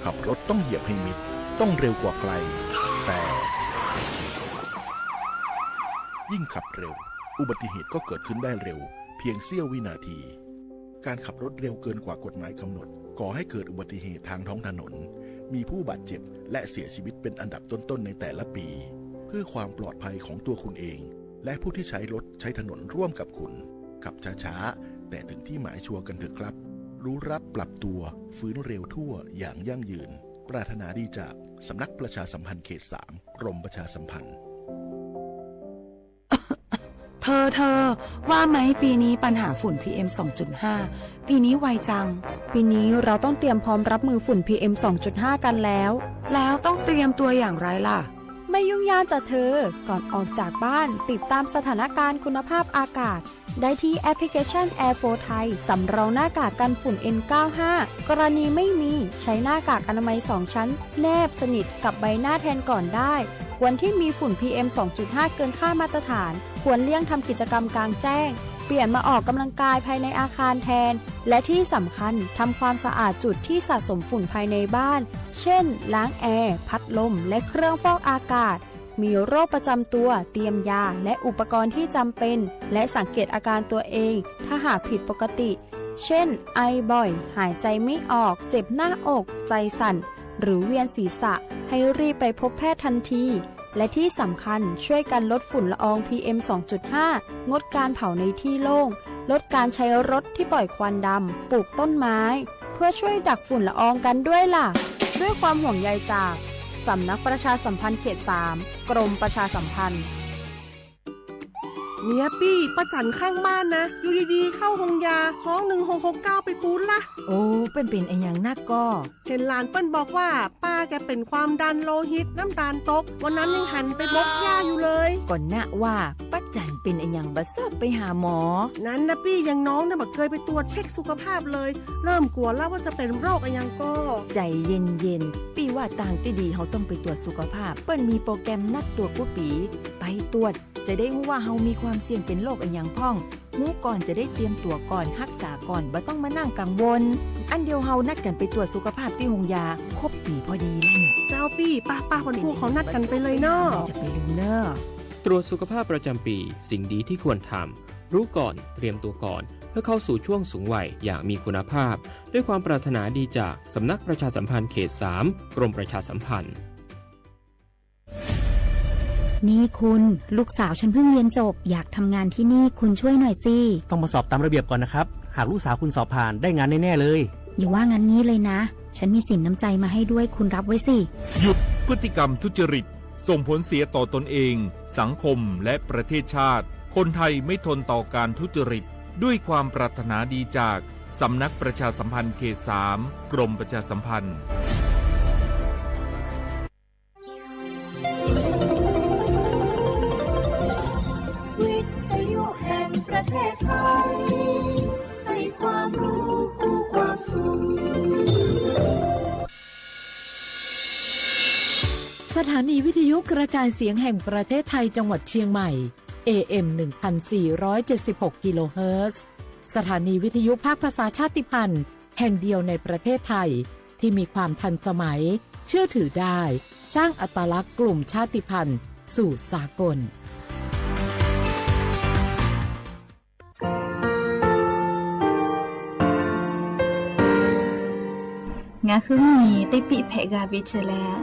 ขับรถต้องเหยียบให้มิด ต้องเร็วกว่าไกล แต่ ยิ่งขับเร็ว อุบัติเหตุก็เกิดขึ้นได้เร็ว เพียงเสี้ยววินาที การขับรถเร็วเกินกว่ากฎหมายกำหนด ก่อให้เกิดอุบัติเหตุทางท้องถนน มีผู้บาดเจ็บ และเสียชีวิตเป็นอันดับต้นๆในแต่ละปี เพื่อความปลอดภัยของตัวคุณเอง และผู้ที่ใช้รถใช้ถนนร่วมกับคุณ ขับช้าๆ แต่ถึงที่หมายชัวร์กันเถอะครับ รู้ระดับ ปรับตัว ฟื้นเร็วทั่ว อย่างยั่งยืน ปรารถนาดีจาก สำนักประชาสัมพันธ์เขตสาม กรมประชาสัมพันธ์ เธอ เธอ ว่าไหมปีนี้ปัญหาฝุ่น พีเอ็ม สองจุดห้า ปีนี้ไวจัง ปีนี้เราต้องเตรียมพร้อมรับมือฝุ่น พีเอ็ม สองจุดห้า กันแล้ว แล้วต้องเตรียมตัวอย่างไรล่ะ ไม่ยุ่งยากจ้ะเธอ ก่อนออกจากบ้าน ติดตามสถานการณ์คุณภาพอากาศ ได้ที่แอปพลิเคชัน Air Force ไทย สำรองหน้ากากกันฝุ่น เอ็น เก้าห้า กรณีไม่มี ใช้หน้ากากอนามัยสองชั้น แนบสนิทกับใบหน้าแทนก่อนได้ วันที่มีฝุ่น พีเอ็ม สองจุดห้า เกินค่ามาตรฐาน ควรเลี่ยงทำกิจกรรมกลางแจ้ง เปลี่ยนมาออกกำลังกายภายในอาคารแทน และที่สำคัญ ทำความสะอาดจุดที่สะสมฝุ่นภายในบ้าน เช่น ล้างแอร์ พัดลม และเครื่องฟอกอากาศ มีโรคประจำตัว เตรียมยา และอุปกรณ์ที่จำเป็น และสังเกตอาการตัวเอง ถ้าหากผิดปกติ เช่น ไอบ่อย หายใจไม่ออก เจ็บหน้าอก ใจสั่น หรือเวียนศีรษะ ให้รีบไปพบแพทย์ทันที และที่สำคัญ ช่วยกันลดฝุ่นละออง พีเอ็ม สองจุดห้า งดการเผาในที่โล่ง ลดการใช้รถที่ปล่อยควันดำ ปลูกต้นไม้ เพื่อช่วยดักฝุ่นละอองกันด้วยล่ะ ด้วยความห่วงใยจาก สำนักประชาสัมพันธ์เขตสาม กรมประชาสัมพันธ์ เนี่ยปี้ ป้าจั๋นข้างบ้านนะ อยู่ดีๆ เข้าโฮงยา ฮ้อง หนึ่งหกหกเก้า ไปปู๊ดละ โอ้ เปิ้นเป๋นอะหยังนักก่อ เห็นหลานเปิ้นบอกว่า ป้าแกเป๋นความดันโลหิต น้ำตาลตก วันนั้นยังหันไปบกหญ้าอยู่เลย ก่อนนะว่า ป้าจั๋นเป๋นอะหยังบ่ทราบไปหาหมอ นั้นนะปี้ อย่างน้องเนี่ยบ่เกยไปตรวจเช็คสุขภาพเลย เริ่มกั๋วแล้วว่าจะเป๋นโรคอะหยังก่อ ใจ๋เย็นๆ ปี้ว่าตางตี้ดีเฮาต้องไปตรวจสุขภาพ เปิ้นมีโปรแกรมนัดตรวจกู้ปี๋ ไปตรวจ จะได้ฮู้ว่าเฮามีความเสี่ยงเป๋นโรคอะหยังพ่อง ฮู้ก่อนจะได้เตรียมตั๋วก่อน ฮักษาก่อน บ่ต้องมานั่งกังวล อั้นเดียวเฮานัดกั๋นไปตรวจสุขภาพตี้โฮงยา ครบปี๋พอดีแล้วเนี่ย เจ้าปี้ ป้าๆ วันพูกเขานัดกั๋นไปเลยเนาะ จะไปลืมเน่อ ตรวจสุขภาพประจำปี สิ่งดีที่ควรทำ รู้ก่อน เตรียมตัวก่อน เพื่อเข้าสู่ช่วงสูงวัยอย่างมีคุณภาพ ด้วยความปรารถนาดีจากสำนักประชาสัมพันธ์เขตสาม กรมประชาสัมพันธ์ นี่คุณ ลูกสาวฉันเพิ่งเรียนจบ อยากทำงานที่นี่ คุณช่วยหน่อยสิ ต้องมาสอบตามระเบียบก่อนนะครับ หากลูกสาวคุณสอบผ่าน ได้งานแน่ๆเลย อย่าว่างั้นงี้เลยนะ ฉันมีสินน้ำใจมาให้ด้วย คุณรับไว้สิ หยุดพฤติกรรมทุจริต ส่งผลเสียต่อตนเอง สังคม และประเทศชาติ คนไทยไม่ทนต่อการทุจริต ด้วยความปรารถนาดีจากสำนักประชาสัมพันธ์เขตสาม กรมประชาสัมพันธ์ วิทยุแห่งประเทศไทย ให้ความรู้คู่ความสุข สถานีวิทยุกระจายเสียงแห่งประเทศไทยจังหวัดเชียงใหม่ เอเอ็ม หนึ่งพันสี่ร้อยเจ็ดสิบหก กิโลเฮิรตซ์ สถานีวิทยุภาคภาษาชาติพันธุ์แห่งเดียวในประเทศไทย ที่มีความทันสมัย เชื่อถือได้ สร้างอัตลักษณ์กลุ่มชาติพันธุ์สู่สากล Ngaˬ hui mvuhˇmiˬ teˇ piˆ hpehꞈ g'a ve chi lehˬ,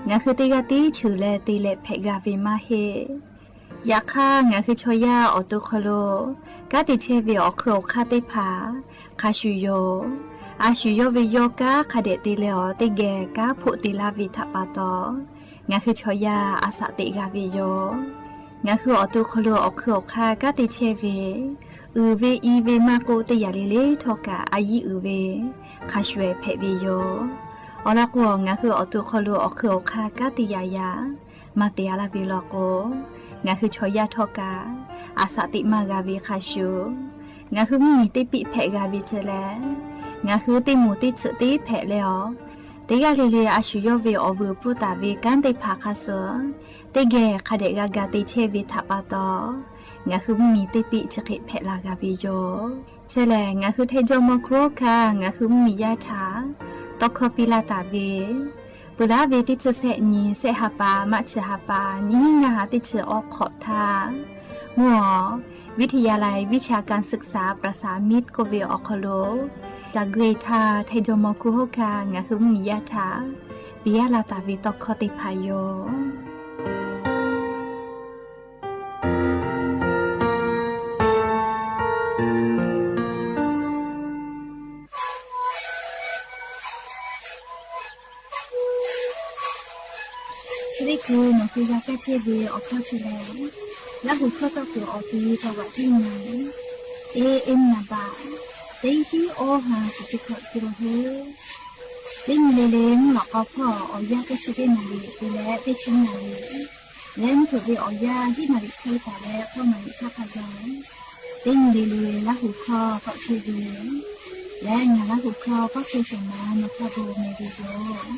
ngaˬ hui teˇ g'aˇ tiˉ cheuˬ leh te leh hpehꞈ g'a ve maˇ heˆ. Yaꞈ hk'aˇ, ngaˬ hui chaw yaˇ awˬ to hk'aw lo kanˉ te chehˇ ve awˬ hk'eun awˬ hk'aˇ teˇ hpaˍ hk'a shuˍ yoˬ. A shu yawˇ ve yawˇ kanˉ hk'a dehꞈ te leh awˬ teˇ geh kanˉ hpoˆ te laˇ ve htaꞈ pa taw, ngaˬ hui chaw yaˇ a shaꞈ teꞈ g'a ve yoˬ. Ngaˬ hui awˬ to hk'aw lo awˬ hk'eun awˬ hk'aˇ kanˉ te chehˇ ve, uiˍ ve i ve maˇ k'oˆ, teˇ yanˇ le le htawˇ kaꞈ a yiˇ uiˍ ve hk'a shuˍ hpehꞈ ve yoˬ. Awˬ lawn k'o, ngaˬ hui awˬ to hk'aw lo awˬ hk'eun awˬ hk'aˇ kanˉ te yaꞈ yaꞈ maˇ te a laˇ ve law k'o, ngaˬ hui chaw yaˇ htawˇ kaꞈ a shaꞈ teꞈ maˇ g'a ve hk'a shuˍ, ngaˬ hui mvuhˇmiˬ teˇ piˆ hpehꞈ g'a ve chi lehˬ, ngaˬ hui teˇ moˍ teˇ tsuhꞈ teˇ hpehꞈ leh awˬ, teˇ g'aˇ le le a shu yawˇ ve awˬ vuiˬ pfuhˇ taˍ ve kanˉ teˇ hpaˍ hk'a suh teˇ geh hk'a dehꞈ g'a ga te chehˇ ve htaꞈ pa taw, ngaˬ hui mvuhˇmiˬ teˇ piˆ chi hk'e hpehꞈ la g'a ve yoˬ. Chi lehˬ, ngaˬ hui hteˇ jawˇmawˇ hkuˇ awˬ hkanˇ ngaˬ hui mvuhˇmiˬ yaˇ htaꞈ Tawˇ hkawˇ piˇ laˇ taˍ ve, peuˬ laˇ ve teˇ chi sehˆ nyi, sehˆ ha pa, March ha pa, nyiˇ hinˉ ngaˇ ha teˇ chi awˬ hk'awꞈ htaˇ, mvuhˇ awˬ วิทยาลัยวิชาการศึกษาประสานมิตร k'oˆ ve awˬ hk'aw lo, caˬ gui htaˇ Htaiˇ jawˇmawˇ hkunˉ hawˉ hkanˇ ngaˬ hui mvuhˇmiˬ yaˇ htaꞈ piˇ laˇ taˍ ve tawˇ hkawˇ teˇ hpaˍ yoˬ. Chi teˇ hkui nawˬ hui g'a kaˇ chehˇ ve awˬ hkawˇ chi lehˬ, Laˇ huˍ hkawˇ tawˇ kuiˬ awˬ ti ve จังหวัดที่หนึ่ง, A M นามบัตร teˇ hinˉ awˇ ha chi teˇ hkawꞈ กิโลเฮิรตซ์. Teˇ nyi le le mvuhˇ lawꞈ k'aw hpawˇ awˬ yanˇ teˇ chi teˇ naˍ riˍ te leh teˇ chi naˍ riˍ, leh mvuhˇ hpeuꞈ ve awˬ yanˇ hiˉ naˍ riˍ hk'e taˍ leh hkawˇ naˍ riˍ chaˇ hk'a gaˬ, teˇ nyi le le Laˇ huˍ hkawˇ tawˆ chehˇ ve leh, ngaˬ Laˇ huˍ hkawˇ kawˇ chehˇ shawˍ ma nawˬ hk'a bon meh ve yoˬ.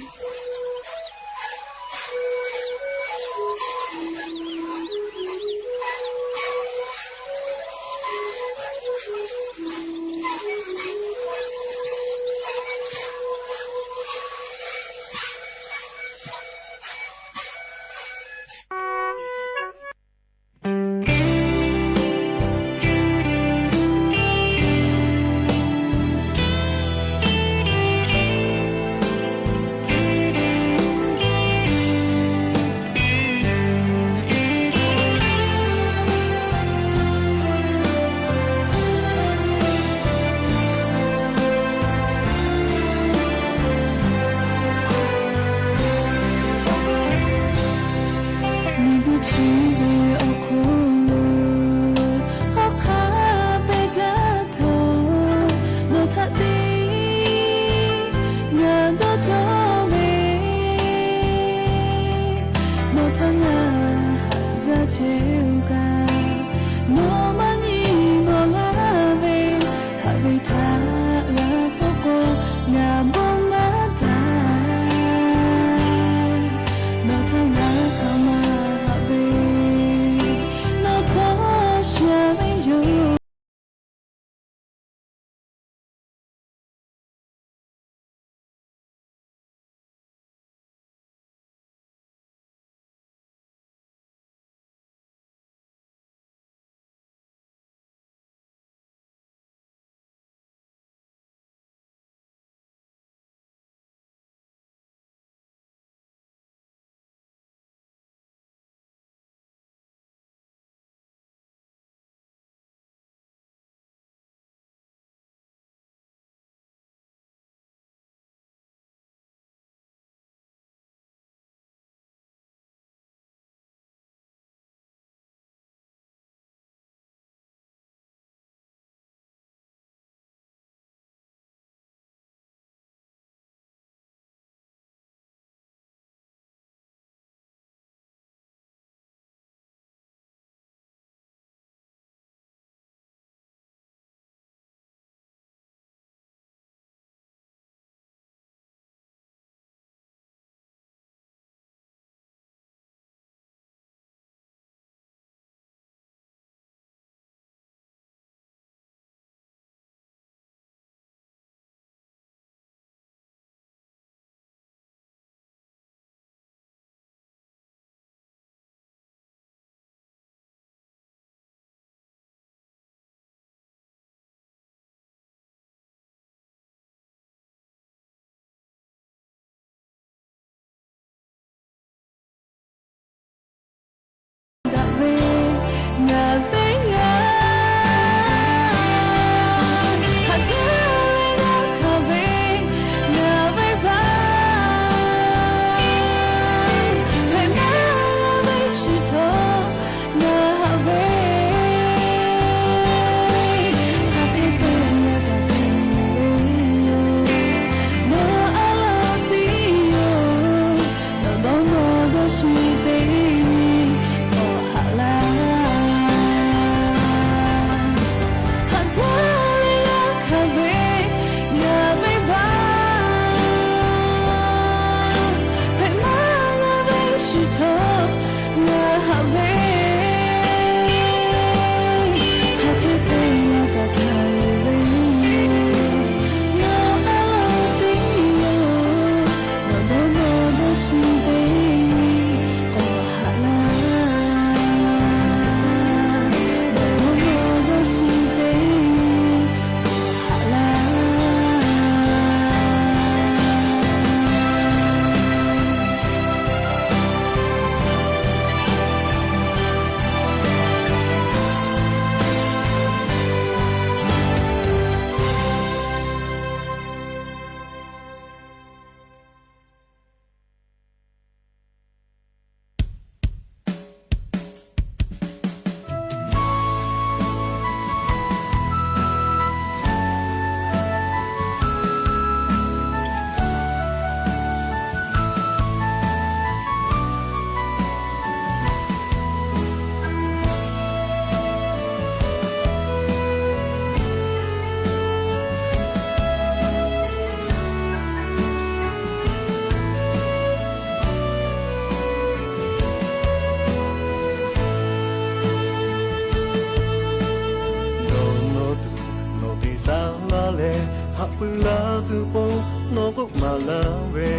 ve,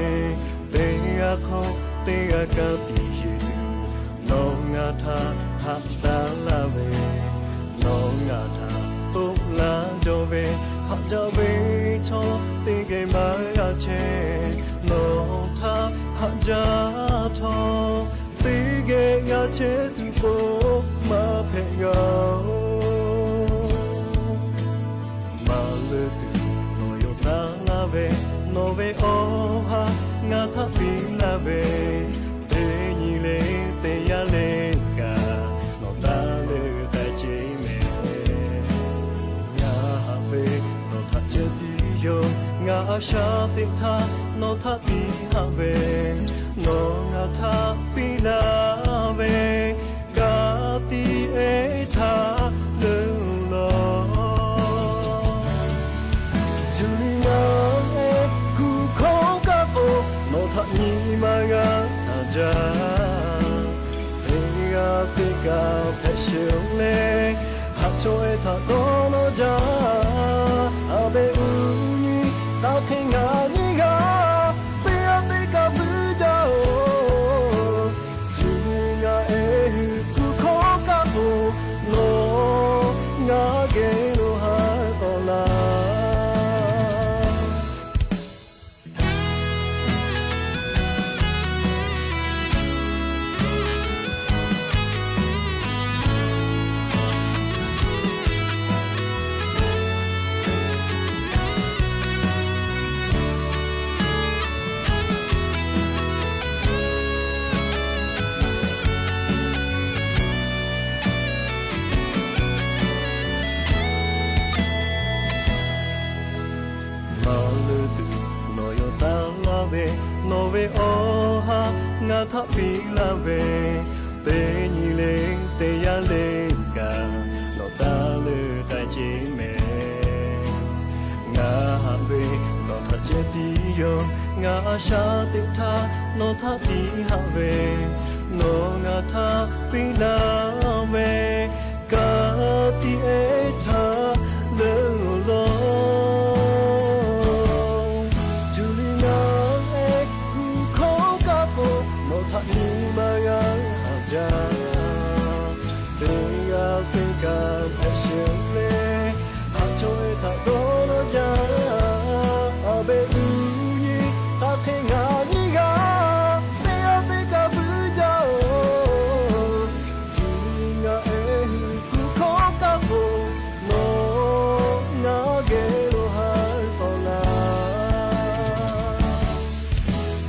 teˇ g'aˇ hk'aw teˇ g'aˇ ka tiꞈ yeˬ tuˬ, nawˬ ngaˬ htaꞈ haꞈ daꞈ laˇ ve, nawˬ ngaˬ htaꞈ toˆ laˇ jaw ve, haꞈ jaˇ ve chaw teˇ geh maˇ g'a chehˇ, nawˬ htaꞈ haꞈ jaˇ chaw teˇ geh g'a chehˇ tuˬ k'o, maˇ hpehꞈ g'a oˬ. Maˇ leuˬ tuˬ nawˬ yawˇ taˍ laˇ ve, nawˬ ve awˬ ha ngaˬ htaꞈ piˇ laˇ ve, teˇ nyi le teˇ yanˇ le kaꞈ, nawˬ taˇ leuˬ k'ai ceˇ mehˍ. Ngaˬ haꞈ ve nawˬ htaꞈ ceh tiˉ yoˬ. Ngaˬ a shaꞈ teꞈ htaˇ nawˬ htaꞈ piˇ haꞈ ve, nawˬ ngaˬ htaꞈ piˇ laˇ ve, ka tiꞈ ehˉ htaꞈ leuˬ law. Juˇ liꞈ ngaˬ ehˉ kuˬ hkawˇ kaˆ k'o, nawˬ htaꞈ nyi ma g'a haꞈ jaˇ. Teˇ g'aˇ teˇ kaꞈ hpehꞈ sheˍ le, haꞈ chaw ehˉ htaꞈ dawˇ nawˇ jaˇ. A behꞈ uˉ nyi hk'aˬ hk'e ngaˬ nyi g'a, teˇ g'aˇ teˇ kaꞈ vuiˇ jaˇ oˬ. Juˇ liꞈ ngaˬ ehˉ hui kuˬ hkawˇ kaˆ k'o, nawˬ ngaˬ geh lo ha tawˍ laˇ. Maˇ leuˬ tuˬ nawˬ yawˇ taˍ laˇ ve, nawˬ ve awˬ ha ngaˬ htaꞈ piˇ laˇ ve, teˇ nyi le teˇ yanˇ le kaꞈ, nawˬ taˇ leuˬ k'ai ceˇ mehˍ. Ngaˬ haꞈ ve nawˬ htaꞈ ceh tiˉ yoˬ. Ngaˬ a shaꞈ teꞈ htaˇ nawˬ htaꞈ piˇ haꞈ ve, nawˬ ngaˬ htaꞈ piˇ laˇ ve, ka tiꞈ ehˉ htaꞈ leuˬ law. Juˇ liꞈ ngaˬ ehˉ kuˬ hkawˇ kaˆ k'o, nawˬ htaꞈ nyi ma g'a haꞈ jaˇ. Teˇ g'aˇ teˇ kaꞈ hpehꞈ sheˍ le, haꞈ chaw ehˉ htaꞈ dawˇ nawˇ jaˇ. A behꞈ uˉ nyi hk'aˬ hk'e ngaˬ nyi g'a, teˇ g'aˇ teˇ kaꞈ vuiˇ jaˇ oˬ. Juˇ liꞈ ngaˬ ehˉ hui kuˬ hkawˇ kaˆ k'o, nawˬ ngaˬ geh lo ha tawˍ laˇ.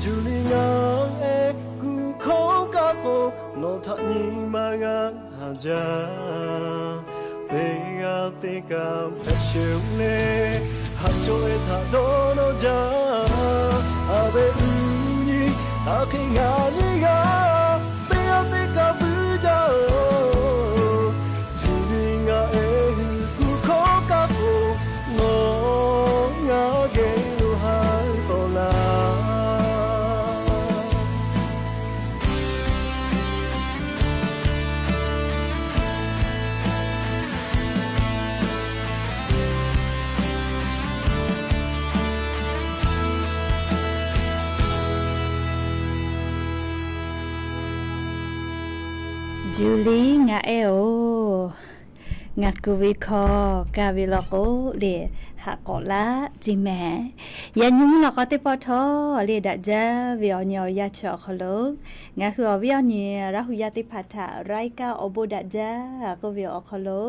Juˇ liꞈ ngaˬ ehˉ kuˬ hkawˇ kaˆ k'o, nawˬ htaꞈ nyi ma g'a haꞈ jaˇ. Teˇ g'aˇ teˇ kaꞈ hpehꞈ sheˍ le, haꞈ chaw ehˉ htaꞈ dawˇ nawˇ jaˇ. A behꞈ uˉ nyi hk'aˬ hk'e ngaˬ nyi g'a, teˇ g'aˇ teˇ kaꞈ vuiˇ jaˇ oˬ. Juˇ liꞈ ngaˬ ehˉ hui kuˬ hkawˇ kaˆ k'o, nawˬ ngaˬ geh lo ha tawˍ laˇ. Juˇ liꞈ ngaˬ ehˉ oˬ, ngaˬ kuˬ ve hkawˇ kaˇ ve law k'o le, haꞈ k'awꞈ laˇ ceˇ mehˍ. Yaꞈ nyi mvuhˇ naw k'aw teˇ pawˆ htawˇ le, daꞈ jaˇ ve awˬ nyi awˬ yanˇ chi awˬ hk'aw lo, ngaˬ hui awˬ viˉ awˬ nyi Laˇ hu yaˇ teˇ hpaˍ htaꞈ รายการ awˬ bon daꞈ jaˇ k'oˆ ve awˬ hk'aw lo,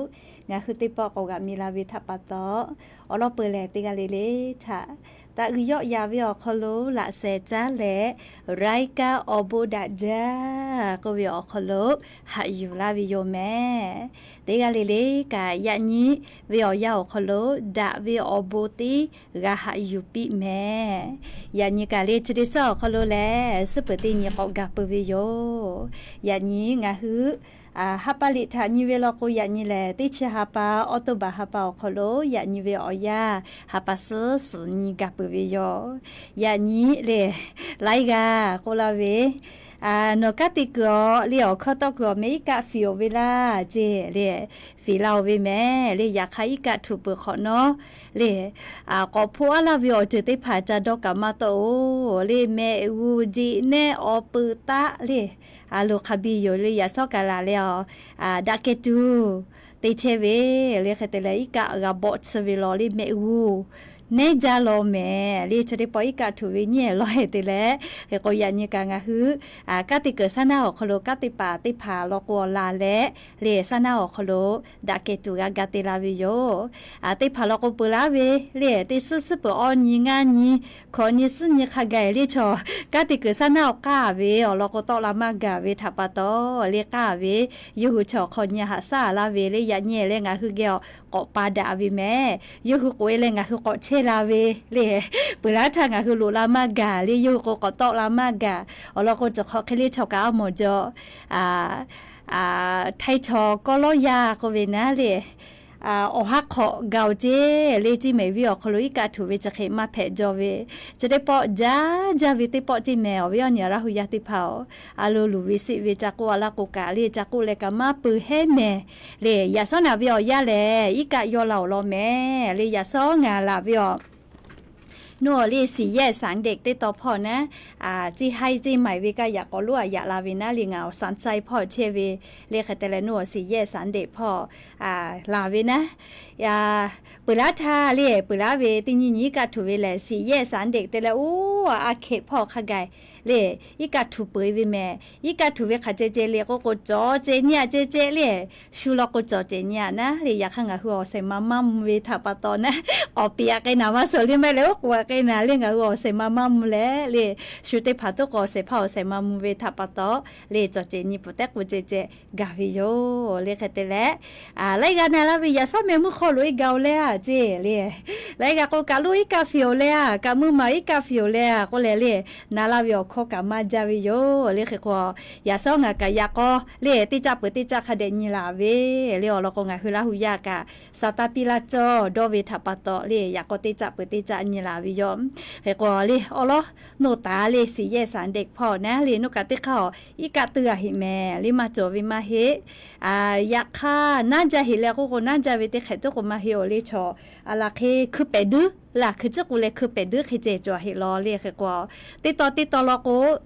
ngaˬ hui teˇ pawˆ k'awꞈ g'aꞈ mi la ve htaꞈ pa taw, awˬ lawn peuˬ lehˬ teˇ g'aˇ le le htaꞈ taꞈ uiˍ yawˆ yan ve awˬ hk'aw lo laꞈ shehˍ caˉ leh, รายการ awˬ bon daꞈ jaˇ k'oˆ ve awˬ hk'aw lo haꞈ yuˬ laˇ ve yoˬ mehˍ. Teˇ g'aˇ le le kaꞈ yaꞈ nyi ve awˬ yanˇ awˬ hk'aw lo daꞈ ve awˬ bon teˇ g'a haꞈ yuˬ piˇ mehˍ. Yaꞈ nyi kaꞈ le chi teˇ suhˉ awˬ hk'aw lo lehˬ, suhˉ peuˬ teˇ nyi k'awꞈ gaˬ peuˬ ve yoˬ. Yaꞈ nyi ngaˬ hui ha pa liꞈ htaꞈ nyi ve law k'o, yaꞈ nyi lehˬ teˇ chi ha pa, October ha pa awˬ hk'aw lo yaꞈ nyi ve awˬ yanˇ ha pa suhˉ suhˍ nyi gaˬ peuˬ ve yoˬ. Yaꞈ nyi le, laiˉ g'aˇ k'oˆ laˇ ve, Nawˬ kanˉ te kuiˬ awˬ le awˬ hkawˇ tawˆ kuiˬ awˬ meh iˉ kaˆ fiˍ-oˬ ve laˇ ceˇ le. Fiˍ la-oˬ ve mehˍ le. Yaꞈ hk'aˇ iˉ kaˆ htuꞈ peuˬ hk'awꞈ nawˉ le, k'awꞈ hpoˆ aˉ laˇ ve awˬ ceuˬ teˇ hpaˍ ca dawˇ kaꞈ maˇ tawˆ-oˬ le. Mehˆ g'uˇ jeꞈ nehˆ awˬ peuˬ taˆ le, a loˍ hk'a biˇ yoˬ le. Yaꞈ shawˉ kaꞈ laˬ leh a, daꞈ kehˬ tuˬ te chehˇ ve le. Hk'e te leh iˉ kaˆ g'a bawˆ tsuhˇ ve law le, mehˆ g'uˇ nehˉ jaˇ law mehˍ le. Chi teˇ pawˆ iˉ kaˆ htuꞈ ve nyiˇ ehˍ lawˇ ehˍ te leh, hk'e k'o yaꞈ nyi kaꞈ ngaˬ hui kanˉ te kuiˬ saˉ naˉ awˬ hk'aw lo kanˉ te paˍ teˇ hpaˍ law k'o laˬ leh le, saˉ naˉ awˬ hk'aw lo daꞈ kehˬ tuˬ g'a ga te la ve yoˬ. Teˇ hpaˍ law k'o peuˬ laˇ ve le, teˇ suhˉ suhˉ peuˬ awˇ nyi ngaˇ nyi hkawꞈ nyi suhˉ nyi hk'a gaˬ le chaw, kanˉ te kuiˬ saˉ naˉ awˬ k'aˇ ve awˬ lawn k'o tawˆ la maˇ gaˬ ve htaꞈ pa taw le, k'aˇ ve yawˇ hui chaw hk'aw nyi haꞈ shaˉ laˇ ve le. Yaꞈ nyi leh ngaˬ hui geh awˬ k'awꞈ pa daꞈ ve mehˍ. Yawˇ hui k'oꞈ e leh ngaˬ hui k'awꞈ chehˇ la ve le. Peuˬ laˇ htaˇ ngaˬ hui loꞈ la maˇ gaˬ le, yawˇ hui k'o k'awꞈ tawˆ la maˇ gaˬ. Awˬ lawn k'o, cawˬ hk'awꞈ hk'e le chaw kaꞈ a mawˬ jaw, htaiˇ chaw kawˇ lawˇ yaˇ k'oˆ ve naˉ le, awˬ haˉ hk'awꞈ gaˬ-oˬ ceˇ le. Ciˇ mehˍ viˇ awˬ hk'aw lo iˉ kaˆ htuꞈ ve chi hk'e maˇ hpehꞈ jaw ve, chi teˇ pawˆ jaˇ jaˇ ve teˇ pawˆ ceˇ mehˍ. Awˬ viˉ awˬ nyi Laˇ hu yaˇ teˇ hpaˍ-oˬ, a lo luˬ ve siˆ ve ca k'oˆ a laˇ k'o kaꞈ le, ca k'oˆ leh kaꞈ maˇ peuˬ hehˉ mehˍ le. Yaꞈ shawˉ naˍ ve awˬ yanˇ lehˬ iˉ kaˆ yawˇ la-oˬ law mehˍ le. Yaꞈ shawˉ ngaˬ laˬ ve awˬ nuˇ awˬ le siˍ yehˇ saˍ deꞈ teˇ taw hpawˇ naˉ, ceˇ haiˇ ceˇ maiˍ ve kaˇ yaꞈ k'awꞈ loˉ a yaꞈ la ve naˉ le, ngaˬ awˬ saˍ chaiˇ hpawˇ chehˇ ve le. Hk'e te leh nuˇ awˬ siˍ yehˇ saˍ deꞈ hpawˇ laˬ ve naˉ, peuˬ laˇ htaˇ le, peuˬ laˇ ve teˇ nyi nyi iˉ kaˆ htuꞈ ve lehˬ, siˍ yehˇ saˍ deꞈ te leh oˇ a hkeꞈ hpawˇ hk'a gaˬ le, iˉ kaˆ htuꞈ peuˬ ve mehˍ. Iˉ kaˆ htuꞈ ve hk'aˬ ceh ceh le k'oˆ k'o, cawˬ ceh nyi a ceh ceh le, shu law k'o cawˬ ceh nyi a naˉ le. Yaꞈ hk'aˇ ngaˬ hui awˬ shehˍ ma maˇ mvuh ve htaꞈ pa taw naˉ, k'awꞈ piˍ aꞈ k'ai naˍ maˇ suh le, maˇ heˆ leh oˉ k'oˍ aꞈ k'ai naˍ le, ngaˬ hui awˬ shehˍ ma maˇ mvuh leh le, shu teˇ hpaˍ tuˉ k'o awˬ shehˍ hpaˇ awˬ shehˍ ma mvuh ve htaꞈ pa taw le, cawˬ ceh nyi peuˬ tehˉ k'o ceh ceh gaˬ ve yoˬ le. Hk'e te leh laiˉ g'aˇ na laˇ ve yaꞈ shawˉ meh mvuhˇ hk'aw lo iˉ gaˬ-oˬ leh a ceˇ le, laiˉ g'aˇ k'o kaꞈ loˉ iˉ kaˆ fiˍ-oˬ leh a, kaꞈ mvuhˇ maˬ iˉ kaˆ fiˍ-oˬ leh a k'oˆ leh le, na laˇ ve awˬ hkawˇ kaꞈ maˇ jaˇ ve yoˬ le. Hk'e k'o yaꞈ shawˉ ngaˬ kaꞈ yaꞈ k'aw le teˇ caˆ peuˬ teˇ caˆ hk'a dehꞈ nyi laˬ ve le. Awˬ lawn k'o ngaˬ hui Laˇ hu yaˇ kaꞈ saˍ taˇ piˇ laˇ cawˇ dawˇ ve htaꞈ pa taw le, yaꞈ k'aw teˇ caˆ peuˬ teˇ caˆ nyi laˬ ve yoˬ. Hk'e k'o le awˬ lawn nuˇ taˍ le siˍ yehˇ saˍ deꞈ hpawˇ naˉ le, nuˇ kaꞈ teˇ hk'aˇ awˬ iˉ kaˆ tuˇ g'a heꞈ mehˍ le, maˇ cawˬ ve maˇ heˆ. Yaꞈ hk'aˇ naˉ jaˇ heꞈ leh k'oˆ k'o naˉ jaˇ ve teˇ hk'ehꞈ tuˉ k'o maˇ heˆ-oˬ le. Chaw a laˬ hk'e hkui pehˍ duiˉ laˬ, hkui tcuhˉ k'o leh hkui pehˍ duiˉ hk'e ceh cawˬ heꞈ law le. Hk'e k'o teˇ taw teˇ taw law k'o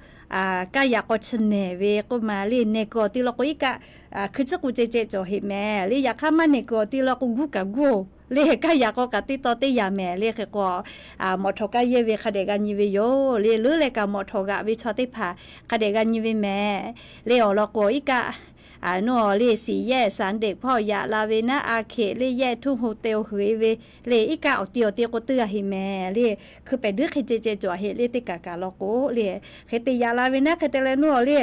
kaˇ yaꞈ k'aw chi nehˬ ve k'oˆ ma le, nehˬ kuiˬ awˬ ti law k'o iˉ kaˆ hkui tcuhˉ k'o ceh ceh cawˬ heꞈ mehˍ le. Yaꞈ hk'aˇ maˇ nehˬ kuiˬ awˬ ti law k'o guˇ kaꞈ guˇ-oˬ le, kaˇ yaꞈ k'aw kaꞈ teˇ taw teˇ yaꞈ mehˍ le. Hk'e k'o mawꞈ htawꞈ kaˇ yehˇ ve hk'a dehꞈ g'a nyi ve yoˬ le. Leuˉ leh kaꞈ mawꞈ htawꞈ g'aꞈ ve chaw teˇ hpaˍ hk'a dehꞈ g'a nyi ve mehˍ le. Awˬ lawn k'o iˉ kaˆ nuˇ awˬ le siˍ yehˇ saˍ deꞈ hpawˇ yaꞈ la ve naˉ, a hkeꞈ le yehˇ htuˇ ho te-o hui e ve le, iˉ kaˆ awˬ ti awˬ ti k'o tuˇ g'a heꞈ mehˍ le. Hkui pehˍ duiˉ hk'e ceh ceh cawˬ heꞈ le, teˇ kaˬ kaˬ law k'o le. Hk'e te yaꞈ la ve naˉ hk'e te leh nuˇ awˬ le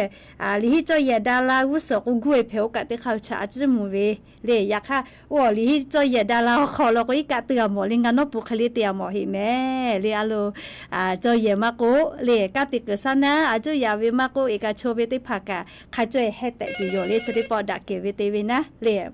liꞈ hiˆ cawˇ yehˬ da la g'uˇ suhˍ k'o guˇ e hpehꞈ-oˬ kaꞈ teˇ hk'aˇ chaꞈ a ciˉ mvuh ve le. Yaꞈ hk'aˇ oˇ awˬ liꞈ hiˆ cawˇ yehˬ da la awˬ hk'aw law k'o iˉ kaˆ tuˇ g'a mawˬ le, ngaˬ nawˉ pu hk'e le te g'a mawˬ heꞈ mehˍ le. A lo cawˇ yehˬ maˇ k'oˆ le, kanˉ te kuiˬ saˉ naˉ a cuˇ yaꞈ ve maˇ k'oˆ, iˉ kaˆ cho ve teˇ hpaˍ kaꞈ hk'a cawˇ e hehˉ tehꞈ tuˬ yoˬ le. Chi teˇ pawˆ daꞈ kehˬ ve te ve naˉ le.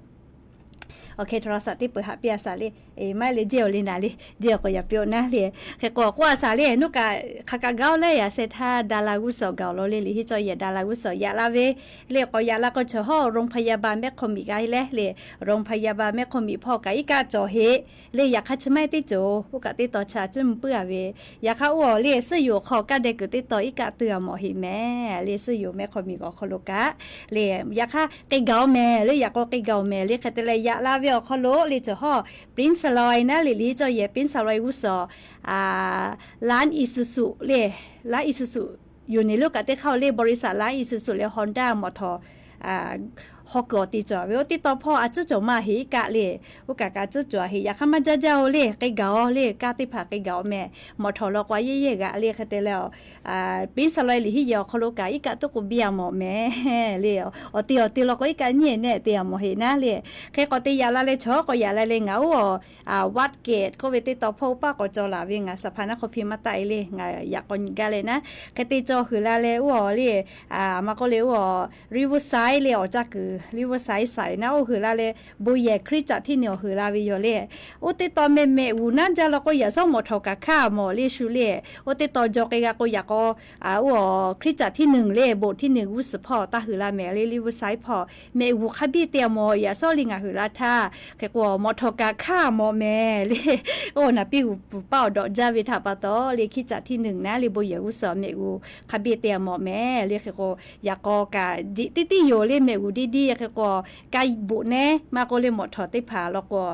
Awˬ hk'e htaꞈ la shaˍ teˇ peuˬ haꞈ piˇ a shaˍ le. Maˇ heˆ le, jeˇ awˬ le naˍ le, jeˇ awˬ k'o yaꞈ piˇ-oˆ naˉ le. Hk'e k'o k'oˆ a shaˍ le, nuˇ kaꞈ hk'a kaꞈ gaˬ-oˬ leh yaꞈ sheh htaˇ da la g'uˇ suhˍ gaˬ-oˬ law le, liꞈ hiˆ cawˇ yehˬ da la g'uˇ suhˍ yaꞈ la ve le. K'awꞈ yaꞈ la k'o chaw hawˉ โรงพยาบาล mehˆ hk'aw miˬ g'a le le, โรงพยาบาล mehˆ hk'aw miˬ hpawˇ kaꞈ iˉ kaˆ cawˬ heꞈ le. Yaꞈ hk'aˇ chi maˇ heˆ teˇ ceuˬ oˇ kaꞈ teˇ taw chaꞈ a ciˉ mvuh puiˉ a ve. Yaꞈ hk'aˇ oˇ awˬ le suhˉ yoˬ hk'aw kaˇ deh kuiˬ teˇ taw iˉ kaˆ tuˇ g'a mawˬ heꞈ mehˍ le. Suhˉ yoˬ mehˆ hk'aw miˬ awˬ hk'aw lo kaꞈ le, yaꞈ hk'aˇ k'e gaˬ-oˬ mehˍ le, yaꞈ k'aw k'e gaˬ-oˬ mehˍ le. Hk'e te leh yaꞈ la ve awˬ hk'aw lo le chaw hawˉ ปริ้นสะลอย naˉ le, liꞈ hiˆ cawˇ yehˬ ปริ้นสะลอย g'uˇ suhˍ Lance Isuzu le, Lance Isuzu yoˬ ne lo kaꞈ teˇ hk'aˇ le บริษัท Lance Isuzu le Honda mawꞈ htawꞈ hawˉ kuiˬ awˬ ti cawˬ ve oˇ teˇ taw hpawˇ a ciˉ cawˬ maˇ heꞈ iˉ kaˆ le. Oˇ kaꞈ kaꞈ ciˉ cawˬ a heꞈ. Yaꞈ hk'aˇ maˇ jaˇ jaˇ-oˬ le, k'e gaˬ-oˬ le, kaˇ teˇ hpaˍ k'e gaˬ-oˬ mehˍ, mawꞈ htawꞈ law k'o a yehˇ yehˇ g'aꞈ le. Hk'e te leh a ปริ้นสะลอย liꞈ hiˆ yehˬ awˬ hk'aw lo kaꞈ iˉ kaˆ tuˉ k'o biˇ a mawˬ mehˍ le. Awˬ ti awˬ ti law k'o iˉ kaˆ nyiˇ nehˆ te a mawˬ heꞈ naˉ le. Hk'e k'awꞈ te yaꞈ la leh chaw k'awꞈ yaꞈ la leh ngaˬ oˇ a วัดเกต k'oˆ ve teˇ taw hpawˇ oˇ paˆ k'awꞈ cawˬ laˬ ve ngaˬ สะพานนครพิมพ์ maˇ taˆ e le, ngaˬ yaꞈ k'aw nyi gaˇ leh naˉ. Hk'e te cawˬ huiˬ la leh oˇ awˬ le, a maˇ k'oˆ le oˇ awˬ Riverside le awˬ caˇ kuiˬ Liˇ Veuˇ Saiˉ Saiˍ naˉ oˇ hui la leh, bon yehˬ Hkriꞈ caꞈ htiˇ nuiˬ awˬ hui la ve yoˬ le. Oˇ teˇ taw mehˆ mehˆ g'uˬ naˉ jaˇ law k'o, yaꞈ sawˉ mawꞈ htawˍ kaꞈ hkanˇ mawˬ le shu le. Oˇ teˇ taw jaw k'ai g'a k'o, yaꞈ k'aw oˇ Hkriꞈ caꞈ htiˇ nuiˬ le, bon htiˇ nuiˬ g'uˇ suhˍ hpawˇ taˇ hui la mehˍ le. Liˇ Veuˇ Saiˉ hpawˇ mehˆ g'uˬ hk'a biˇ te a mawˬ, yaꞈ sawˉ le ngaˬ hui la htaˇ hk'e k'o, mawꞈ htawˍ kaꞈ hkanˇ mawˬ mehˍ le. Oˇ naˍ piˇ g'uˬ pfuhˍ paˇ awˬ dawꞈ jaˇ ve htaꞈ pa taw le, Hkriꞈ caꞈ htiˇ nuiˬ naˉ le bon yehˬ g'uˇ suhˍ mehˆ g'uˬ hk'a biˇ te a mawˬ mehˍ le. Hk'e k'o, yaꞈ k'aw kaꞈ jeꞈ tiˉ tiˉ yoˬ le, mehˆ g'uˬ diˇ diˇ hk'e k'o, ka boꞈ nehˉ maˇ k'oˆ le, mawꞈ htawˍ teˇ hpaˍ law k'o,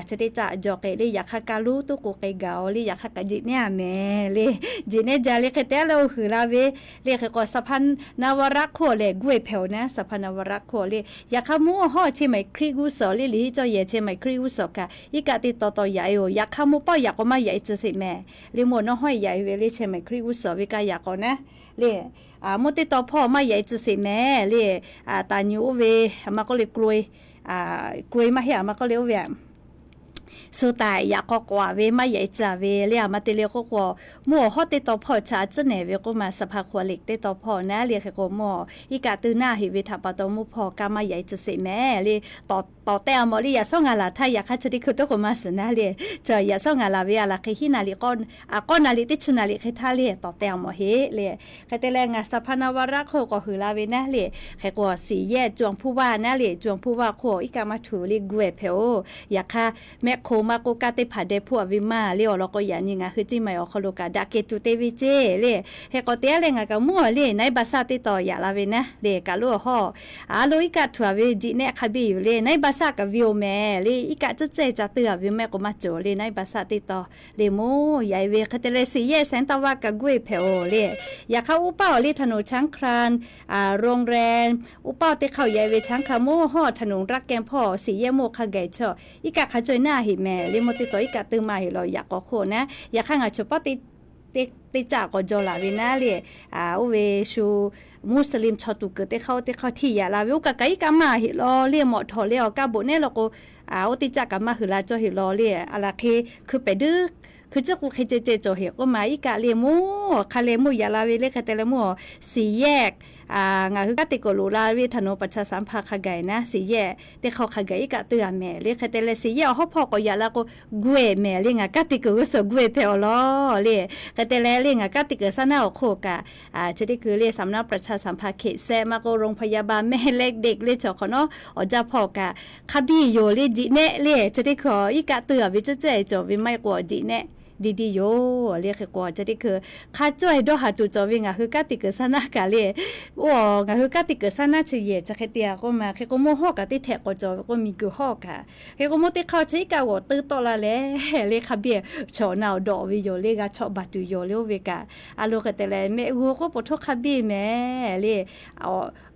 chi teˇ caˆ jaw k'ai le, yaꞈ hk'aˇ ka luˉ tuˉ k'o k'ai gaˬ-oˬ le, yaꞈ hk'aˇ kaꞈ jeꞈ nehˉ a mehˍ le. Jeꞈ nehˉ jaˇ le, hk'e te a leh oˇ hui la ve le. Hk'e k'o, Saˍ hpaˇ Naˍ vaˍ raˆ hk'oˆ lehˬ guˇ e hpehꞈ-oˬ naˉ, Saˍ hpaˇ Naˍ vaˍ raˆ hk'oˆ le. Yaꞈ hk'aˇ mvuhˇ hawˉ chi maiˍ Hkriꞈ g'uˇ suhˍ le, liꞈ hiˆ cawˇ yehˬ chi maiˍ Hkriꞈ g'uˇ suhˍ kaꞈ iˉ kaˆ teˇ taw taw yaꞈ e oˬ. Yaꞈ hk'aˇ mvuhˇ pawˆ yaꞈ k'o maˇ yaꞈ e tcuh sheˍ mehˍ le. Mvuhˇ naw hawˉ yaꞈ e ve le, chi maiˍ Hkriꞈ g'uˇ suhˍ ve kaꞈ yaꞈ k'o naˉ le. Mvuhˇ teˇ taw hpawˇ maˇ yaꞈ e tcuh sheˍ mehˍ le. Taˍ nyi oˇ ve, a ma k'oˆ le, กรวย maˇ heˆ, a ma k'oˆ le oˇ ve a shu taˍ yaꞈ k'aw k'awꞈ a ve maˇ yaꞈ e tcuh a ve le. A ma te le k'oˆ k'o, mvuhˇ awˬ hawˉ teˇ taw hpawˇ chaꞈ tcuhˉ nehˬ ve k'oˆ ma, Saˍ hpaˇ Hk'oˆ a liꞈ teˇ taw hpawˇ naˉ le. Hk'e k'o mvuhˇ iˉ kaˆ teuˇ naˇ heꞈ ve htaꞈ pa taw mvuhˇ hpawˇ kaꞈ maˇ yaꞈ e tcuh sheˍ mehˍ le. Tawˍ teh a mawˬ le, yaꞈ sawˉ ngaˬ laˬ htaˇ yaꞈ hk'aˇ chi teˇ hkui tuˉ k'o maˇ suhˍ naˉ le. Chi yaꞈ sawˉ ngaˬ laˬ ve a laˬ hk'e hiˉ naˍ liꞈ k'awˇ, a k'awˇ naˍ liꞈ teˇ chi naˍ liꞈ hk'e htaˇ le tawˍ teh a mawˬ heˆ le. Hk'e te leh ngaˬ Saˍ hpaˇ Naˍ vaˍ raˆ hk'oˆ k'awꞈ hui la ve naˉ le. Hk'e k'o สี่แยก จอมผู้ว่า naˉ le, จอมผู้ว่า hk'oˆ iˉ kaˆ maˇ htuꞈ le, guˇ e hpehꞈ-oˬ. Yaꞈ hk'aˇ mehˆ hk'oˆ maˇ k'oˆ, kaˇ teˇ hpaˍ deh hpuˇ a ve maˇ le. Awˬ lawn k'o yaꞈ nyi ngaˬ hui Ciˇ maiˍ awˬ hk'aw lo kaꞈ daꞈ kehˬ tuˬ te ve ceˇ le. Hk'e k'o te a leh ngaˬ kaꞈ mvuhˇ a le, naˉ iˉ ba shaˆ teˇ taw yaꞈ la ve naˉ le, kaˬ lo awˬ hawˉ a lo iˉ kaˆ htuꞈ a ve jiꞈ nehˆ hk'a biˇ yoˬ le. Naˉ iˉ ba shaˆ kaꞈ ve oˬ mehˍ le, iˉ kaˆ tcuhˉ tcuhˉ ca teuˇ a ve mehˆ k'o maˇ cawˬ le. Naˉ iˉ ba shaˆ teˇ taw le mvuhˇ yaꞈ e ve. Hk'e te leh สี่แยก แสงตะวัน kaꞈ guˇ e hpehꞈ-oˬ le. Yaꞈ hk'aˇ uˉ paˇ awˬ le ถนนช้างคลาน โรงแรม uˉ paˇ teˇ hk'aˇ yaꞈ e ve ช้างคลาน mvuhˇ hawˉ ถนนรักแกม hpawˇ สี่แยก mvuhˇ hk'a gaˬ chaw iˉ kaˆ hk'a caweh naˇ heꞈ mehˍ le. Mvuhˇ teˇ taw iˉ kaˆ teuˇ maˇ heꞈ law yaꞈ k'aw hk'oˆ naˉ. Yaꞈ hk'aˇ ngaˬ chaw paˉ teˇ caˆ k'awꞈ jaw laˬ ve naˉ le. Oˇ ve shu Muslim chaw tuˬ kuiˬ teˇ hk'aˇ oˇ teˇ hk'aˇ htiˇ yaꞈ la ve, oˇ kaꞈ kaꞈ iˉ kaˆ maˇ heꞈ law le. Mawꞈ htawꞈ le awˬ kaˇ boꞈ nehˉ law k'o, oˇ teˇ caˆ kaꞈ maˇ hui la cawˇ heꞈ law le. A laˬ hk'e hkui pehˍ duiˉ hkui tcuhˉ k'o hk'e ceh ceh cawˬ heꞈ k'oˆ ma, iˉ kaˆ le mvuhˇ hk'a leh mvuhˇ yaꞈ la ve le. Hk'e te leh mvuhˇ สี่แยก ngaˬ hui kanˉ te kuiˬ loꞈ la ve ถนนประชาสัมพันธ์ hk'a gaˬ naˉ, สี่แยก teˇ hk'aˇ hk'a gaˬ iˉ kaˆ teuˇ a mehˍ le. Hk'e te leh สี่แยก awˬ hawˉ hpawˇ k'awꞈ yaꞈ la k'o, guˇ e mehˍ le. Ngaˬ kanˉ te kuiˬ g'uˇ suhˍ guˇ e hpehꞈ awˬ lawn le. Hk'e te leh le ngaˬ kanˉ te kuiˬ shaˉ naˉ awˬ hk'oˆ kaꞈ, chi teˇ hkui le สำนักประชาสัมพันธ์เขต seh maˇ k'oˆ โรงพยาบาลแม่เหล็ก le chaw hk'awꞈ nawˉ awˬ jaˇ hpawˇ kaꞈ hk'a biˇ yoˬ le. Jiꞈ nehˆ le chi teˇ hkui iˉ kaˆ teuˇ a ve ceh ceh cawˬ ve maˇ heˆ k'o jiꞈ nehˆ diˇ diˇ yoˬ le. Hk'e k'o chi teˇ hkui hk'a cawˇ e dawˇ haˍ tuˬ cawˬ ve ngaˬ hui kanˉ te kuiˬ shaˉ naˉ kaꞈ le. Oˇ ngaˬ hui kanˉ te kuiˬ shaˉ naˉ chi yehˬ chi hk'e te a k'oˆ ma, hk'e k'o mvuhˇ hawˉ kaꞈ teˇ htehꞈ k'awꞈ cawˬ ve k'o miˬ guiˬ hawˉ kaꞈ. Hk'e k'o mvuhˇ teˇ hk'aˇ chi iˉ kaˆ g'awˬ teuˇ tawˆ la leh le hk'a biˇ chaw na awˬ dawꞈ ve yoˬ le. G'a chawˆ baˬ tuˬ yoˬ le. Oˇ ve kaꞈ a lo hk'e te leh mehˆ g'uˬ k'oˆ po htoˇ hk'a biˇ mehˍ le.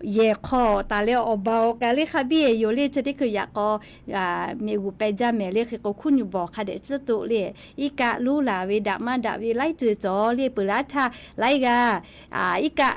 Yehˬ hk'aw taˍ leh awˬ baˬ awˬ kaˬ le hk'a biˇ yoˬ le. Chi teˇ hkui yaꞈ k'aw mehˆ g'uˬ peh jaˇ mehˍ le. Hk'e k'o hkuˇ nyu bawˬ hk'a dehꞈ tcuhˉ toꞈ le. Iˉ kaˆ luˉ laˬ ve daꞈ maˇ daꞈ ve laiˉ ceuˬ cawˬ le. Peuˬ laˇ htaˇ laiˉ g'aˇ iˉ kaˆ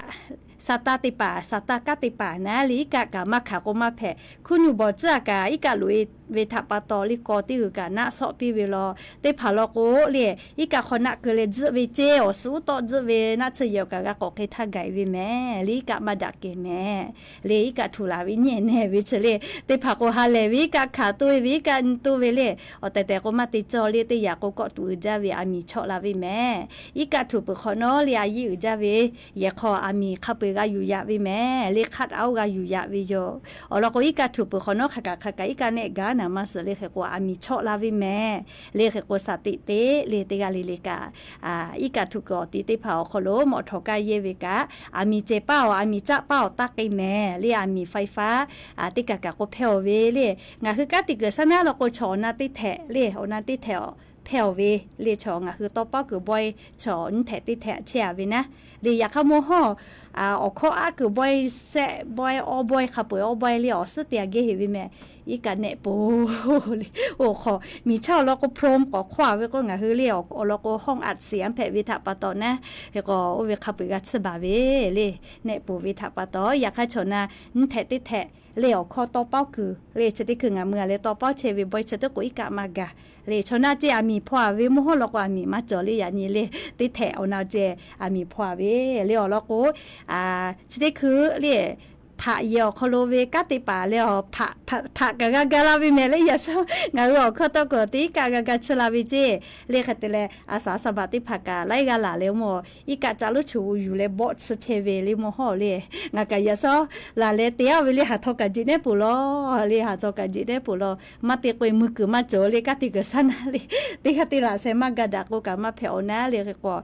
sa taˇ teˇ paˍ, sa taˇ kaˉ teˇ paˍ naˉ le iˉ kaˆ kaꞈ maˇ hkanˍ k'o maˇ hpehꞈ. Hkuˇ nyu bawˬ tcuhˉ a kaꞈ iˉ kaˆ loꞈ e ve htaꞈ pa taw le kaw teˇ g'uiˬ kaꞈ naˆ shawˆ piˇ ve law. Teˇ hpaˍ law k'o le, iˉ kaˆ hk'aw naˆ keu leh tzuhˆ ve ceˇ, awˬ suhˉ uˉ tawˆ tzuhˆ ve naˆ tsuhˇ yehˬ awˬ kaꞈ g'a k'awꞈ hk'e htaˇ gaˬ e ve mehˍ le. Iˉ kaˆ maˇ daꞈ kehˬ mehˍ le. Iˉ kaˆ htuꞈ laˬ ve nyi nehˬ ve chi le. Teˇ hpaˍ k'o ha lehˬ ve iˉ kaˆ hkanˍ toˇ e ve, iˉ kaˆ nyi toˇ ve le. Awˬ tehˬ tehˬ k'o maˇ te cawˇ le. Teˇ yaꞈ k'o kawˆ tuˬ uiˍ jaˇ ve aˬ miˍ chawˆ la ve mehˍ. Iˉ kaˆ htuꞈ peuˬ hk'awꞈ nawˉ le a yiˇ uiˍ jaˇ ve yehˬ hk'aw aˬ miˍ hk'a peu eˬ g'a yuˬ yaꞈ ve mehˍ le. Cut out g'a yuˬ yaꞈ ve yoˬ. Awˬ lawn k'o iˉ kaˆ htuꞈ peuˬ hk'awꞈ nawˉ hk'a kaꞈ hk'a kaꞈ iˉ kaˆ nehˆ gaˉ naˍ maˇ suhˍ le. Hk'e k'o aˬ miˍ chawˆ la ve mehˍ le. Hk'e k'o shaˍ tiꞈ teˇ le teˇ g'aˇ le le kaꞈ iˉ kaˆ htuꞈ kuiˬ awˬ ti teˇ hpaˍ awˬ hk'aw lo mawꞈ htawꞈ kaˇ yehˇ ve kaꞈ, aˬ miˍ cehˬ paˇ awˬ, aˬ miˍ caˆ paˇ awˬ taˇ k'e mehˍ le. Aˬ miˍ faiˍ faˉ teˇ kaꞈ kaꞈ k'o hpehˇ awˬ ve le. Ngaˬ hui kanˉ te kuiˬ shaˉ naˉ law k'o chaw awˬ na teˇ htehꞈ le, awˬ na teˇ htehꞈ hpehˇ awˬ ve le. Chaw ngaˬ hui tawˇ pawˉ kuiˬ bawehˇ chaw nyiˇ htehꞈ teˇ htehꞈ chehˇ a ve naˉ le. Yaꞈ hk'aˇ mvuhˇ hawˉ awˬ hkawˇ aˉ kuiˬ bawehˇ, sehˆ bawehˇ, awˇ bawehˇ, hk'a peu eˬ awˇ bawehˇ le awˬ suhˉ te a geh heꞈ ve mehˍ. Iˉ kaˆ nehˆ po le. Oˇ hk'aw miˬ chaˇ awˬ lawn k'o พรม k'awꞈ hk'awˇ a ve k'o ngaˬ hui le awˬ lawn k'o ห้องอัดเสียง hpehꞈ ve htaꞈ pa taw naˉ. Hk'e k'o oˇ ve hk'a peu eˬ g'a tsuhˇ baˬ ve le. Nehˆ po ve htaꞈ pa taw yaꞈ hk'aˇ chaw na nyiˇ htehꞈ teˇ htehꞈ le awˬ hkawˇ tawˇ pawˉ kuiˬ le. Chi teˇ hkui ngaˬ mui a leh tawˇ pawˉ chehˇ ve bawehˇ chi teˇ k'o iˉ kaˆ maˇ gaˬ le. Chaw na ceh aˬ miˍ hpaw a ve mvuhˇ hawˉ law k'o aˬ miˍ maˇ cawˬ le. Yaꞈ nyi le teˇ htehꞈ awˬ na ceh aˬ miˍ hpaw a ve le. Awˬ lawn k'o chi teˇ hkui le hpaˇ hpaꞈ yehˬ awˬ hk'aw lo ve kanˉ te paˍ leh a, hpaꞈ kaꞈ g'a ga la ve mehˍ le. Yaꞈ sawˉ ngaˬ hui awˬ hkawˇ tawˇ k'o teˇ kaˆ g'a ga tsuhˇ la ve ceˇ. Le hk'e te leh, a shaˍ a shaˍ baꞈ teˇ hpaˍ kaꞈ laiˉ g'aˇ laˬ leh mawˇ, iˉ kaˆ ca lonˉ choˬ yuˬ leh bawˆ tsuhˇ chehˇ ve le mawˇ hawˇ le. Ngaˬ kaꞈ yaꞈ sawˉ laˬ leh te aˇ ve le, haˍ htaw kaꞈ jeꞈ nehˉ peuˬ law, le haˍ htaw kaꞈ jeꞈ nehˉ peuˬ law, maˇ te k'o e mui kuiˬ maˇ cawˬ le, kanˉ te kuiˬ shaˉ naˉ le, teˇ g'aˇ teˇ laꞈ sheh maˇ ga daꞈ k'o kaꞈ maˇ hpehꞈ awˬ naˉ le. Hk'e k'o,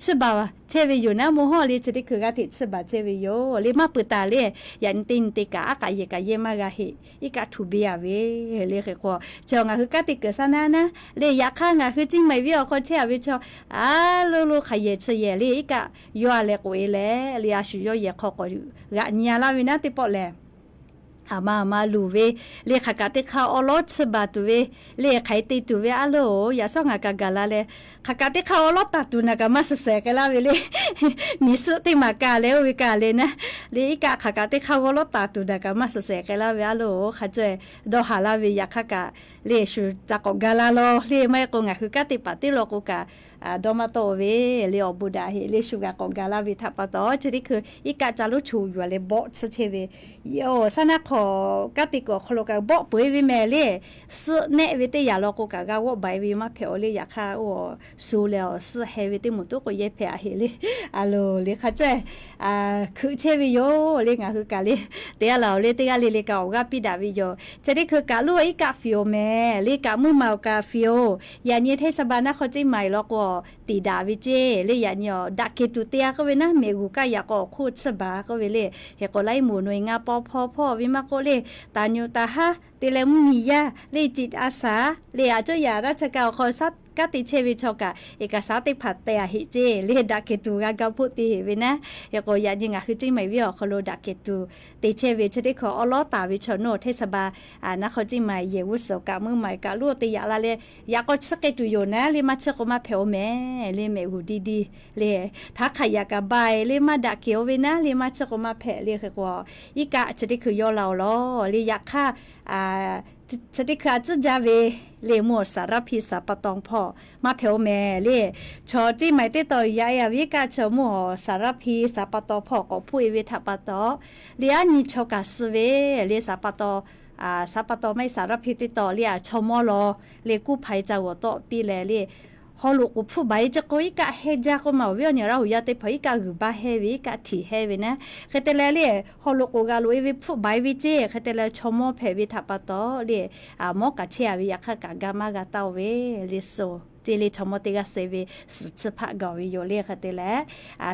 chiˇ baˬ chehˇ ve yoˬ naˉ mawˇ hawˇ le, chi teˇ hkui g'aˇ hteꞈ chiˇ baˬ chehˇ ve yoˬ le, maˇ peuˬ taˍ le. Yaꞈ nyi teˇ nyi te kaꞈ aˉ k'aꞈ yehˬ kaꞈ yehˇ maˇ g'a heˆ, iˉ kaˆ htu beˇ a ve le. Hk'e k'o, chi ngaˬ hui kanˉ te kuiˬ shaˉ naˉ naˉ le, yaꞈ hk'aˇ ngaˬ hui Ciˇ Maiˍ venˇ awˬ hk'aw chehˇ a ve chaw, a lo lo hk'aˬ yehˬ chi yehˬ le iˉ kaˆ yawˇ a leh k'oꞈ e leh le, a shu yawˇ yehˬ hk'aw k'awꞈ g'aꞈ nyi a laˇ ve naˉ teˇ pawˆ lehˬ, a ma a ma luˬ ve le, hk'aˬ kaꞈ teˇ hk'aˇ awˉ lawˉ chiˇ baˬ tuˬ ve le, hk'aˬ hk'e te tuˬ ve a loˬ, yaꞈ sawˉ ngaˬ kaꞈ gaˬ la leh, hk'aˬ kaꞈ teˇ hk'aˇ awˉ lawˉ taˍ tuˬ naˬ kaꞈ maˇ suh shehˍ k'ai laˇ ve le. Miˬ suhˆ teˇ maˬ ka leh oˇ ve ka le naˉ le, iˉ kaˆ hk'aˬ kaꞈ teˇ hk'aˇ g'awˇ lawˉ taˍ tuˬ naˬ kaꞈ maˇ suh shehˍ k'ai laˇ ve a loˬ, hk'a caweh dawˇ haˍ laˇ ve, yaꞈ hk'aˇ kaꞈ le shu ca k'awꞈ ga la law le, maˇ heˆ k'o ngaˬ hui kanˉ te paˍ teˇ law k'o kaꞈ dawˇ maˇ tawˆ ve le, awˬ bon daꞈ heˆ le, shu g'a k'awꞈ ga laˇ ve htaꞈ pa taw, chi teˇ hkui iˉ kaˆ ca lonˉ choˬ yuˬ a leh bawˆ tsuhˇ chehˇ ve, shaˉ naˉ hk'aw kanˉ te kuiˬ awˬ hk'aw lo kaꞈ bawˆ peuˬ e ve mehˍ le. Suhˆ nehˆ ve teˇ yanˇ law k'o kaꞈ g'a g'awˆ baˬ e ve maˇ hpehꞈ awˬ le, yaꞈ hk'aˇ oˇ shu leh awˬ suhˆ heh ve teˇ moˍ toˉ k'o yehˇ hpehꞈ a heˆ le. A loˬ le, hk'a caweh hkeuꞈ chehˇ ve yoˬ le, ngaˬ hui kaꞈ le. Te a laˬ awˬ le, teˇ g'aˇ le le kaꞈ awˬ g'aˇ piˇ daꞈ ve yoˬ. Chi teˇ hkui kaꞈ loˇ iˉ kaˆ fiˍ oˬ mehˍ le, kaꞈ muˇ ma awˬ kaꞈ fiˍ oˬ. Yaꞈ nyi hteˇ shaˍ ba naˉ hk'aw Ciˇ Maiˍ law k'o, tiˍ daꞈ ve ceˇ le. Yaꞈ nyi awˬ daꞈ kehˬ tuˬ te a k'oˆ ve naˉ, mehꞈ g'uˬ kaˇ yaꞈ k'aw awˬ hk'oˆ chiˇ baˬ k'oˆ ve le. Hk'e k'o laiˉ moˍ nawˬ e ngaˇ paw hpawˇ hpawˇ ve maˇ k'oˆ le, taˍ nyu taˍ haˉ te leh mvuhˇ miˬ yaˇ le, จิตอาสา le, a cawˇ yaꞈ raˇ cha kaꞈ awˬ hk'aw kanˉ te chehˇ ve chaw kaꞈ เอกสาร teˇ hpaˍ teh a heˆ ceˇ le, daꞈ kehˬ tuˬ g'a ga hpoˆ te heˆ ve naˉ. Hk'e k'o yaꞈ nyi ngaˬ hui Ciˇ Maiˍ venˇ awˬ hk'aw lo daꞈ kehˬ tuˬ te chehˇ ve chi teˇ hkui awˉ lawˉ taˍ ve chaw nawˬ hteˇ shaˍ ba naˉ hk'aw Ciˇ Maiˍ yehˬ g'uˇ suhˍ kaꞈ muˇ ma kaꞈ loˇ te yaꞈ la leh, yaꞈ k'aw chiˇ k'ai tuˬ yoˬ naˉ le, maˇ chiˇ k'o maˇ hpehꞈ oˬ mehˍ le, mehꞈ g'uˬ diˇ diˇ le, htaꞈ hk'aˬ yaꞈ kaꞈ ba e le, maˇ daꞈ kehˬ oˬ ve naˉ le, maˇ chiˇ k'o maˇ hpehꞈ le. Hk'e k'o iˉ kaˆ chi teˇ hkui yawˇ la awˬ law le, yaꞈ hk'aˇ chi teˇ hkui a tcuhˉ jaˇ ve le, mvuhˇ awˬ สารภี saˍ pa taw hpawˇ maˇ hpehꞈ oˬ mehˍ le. Chaw Ciˇ Maiˍ teˇ taw yaꞈ e a ve iˉ kaˆ chaw mvuhˇ awˬ สารภี saˍ pa taw hpawˇ k'awꞈ hpuˇ e ve htaꞈ pa taw le, aˉ nyi chaw kaꞈ suh ve le, saˍ pa taw, saˍ pa taw maˇ heˆ สารภี teˇ taw le, a chaw mawˇ law le, กู้ภัย ca g'awˬ tawˆ piˇ leh le, haw loꞈ k'oˍ hpfuhˆ baˬ e chi k'o iˉ kaˆ heh jaˇ k'oˆ ma awˬ viˉ awˬ nyi Laˇ huˍ yaˇ teˇ hpaˍ iˉ kaˆ g'uiˬ baˇ heh ve, iˉ kaˆ htiꞈ heh ve naˉ. Hk'e te leh le, haw loꞈ k'oˍ g'a loꞈ e ve hpfuhˆ baˬ e ve ceˇ. Hk'e te leh chaw mawˇ hpehꞈ ve htaꞈ pa taw le, mawˇ kaꞈ chehˇ a ve, yaꞈ hk'aˇ kaꞈ ga maˇ g'a taˇ oˬ ve le, suh ceˇ le, chaw mawˇ teˇ g'aˇ suh ve suhˍ chi hpaˆ gaˬ ve yoˬ le. Hk'e te leh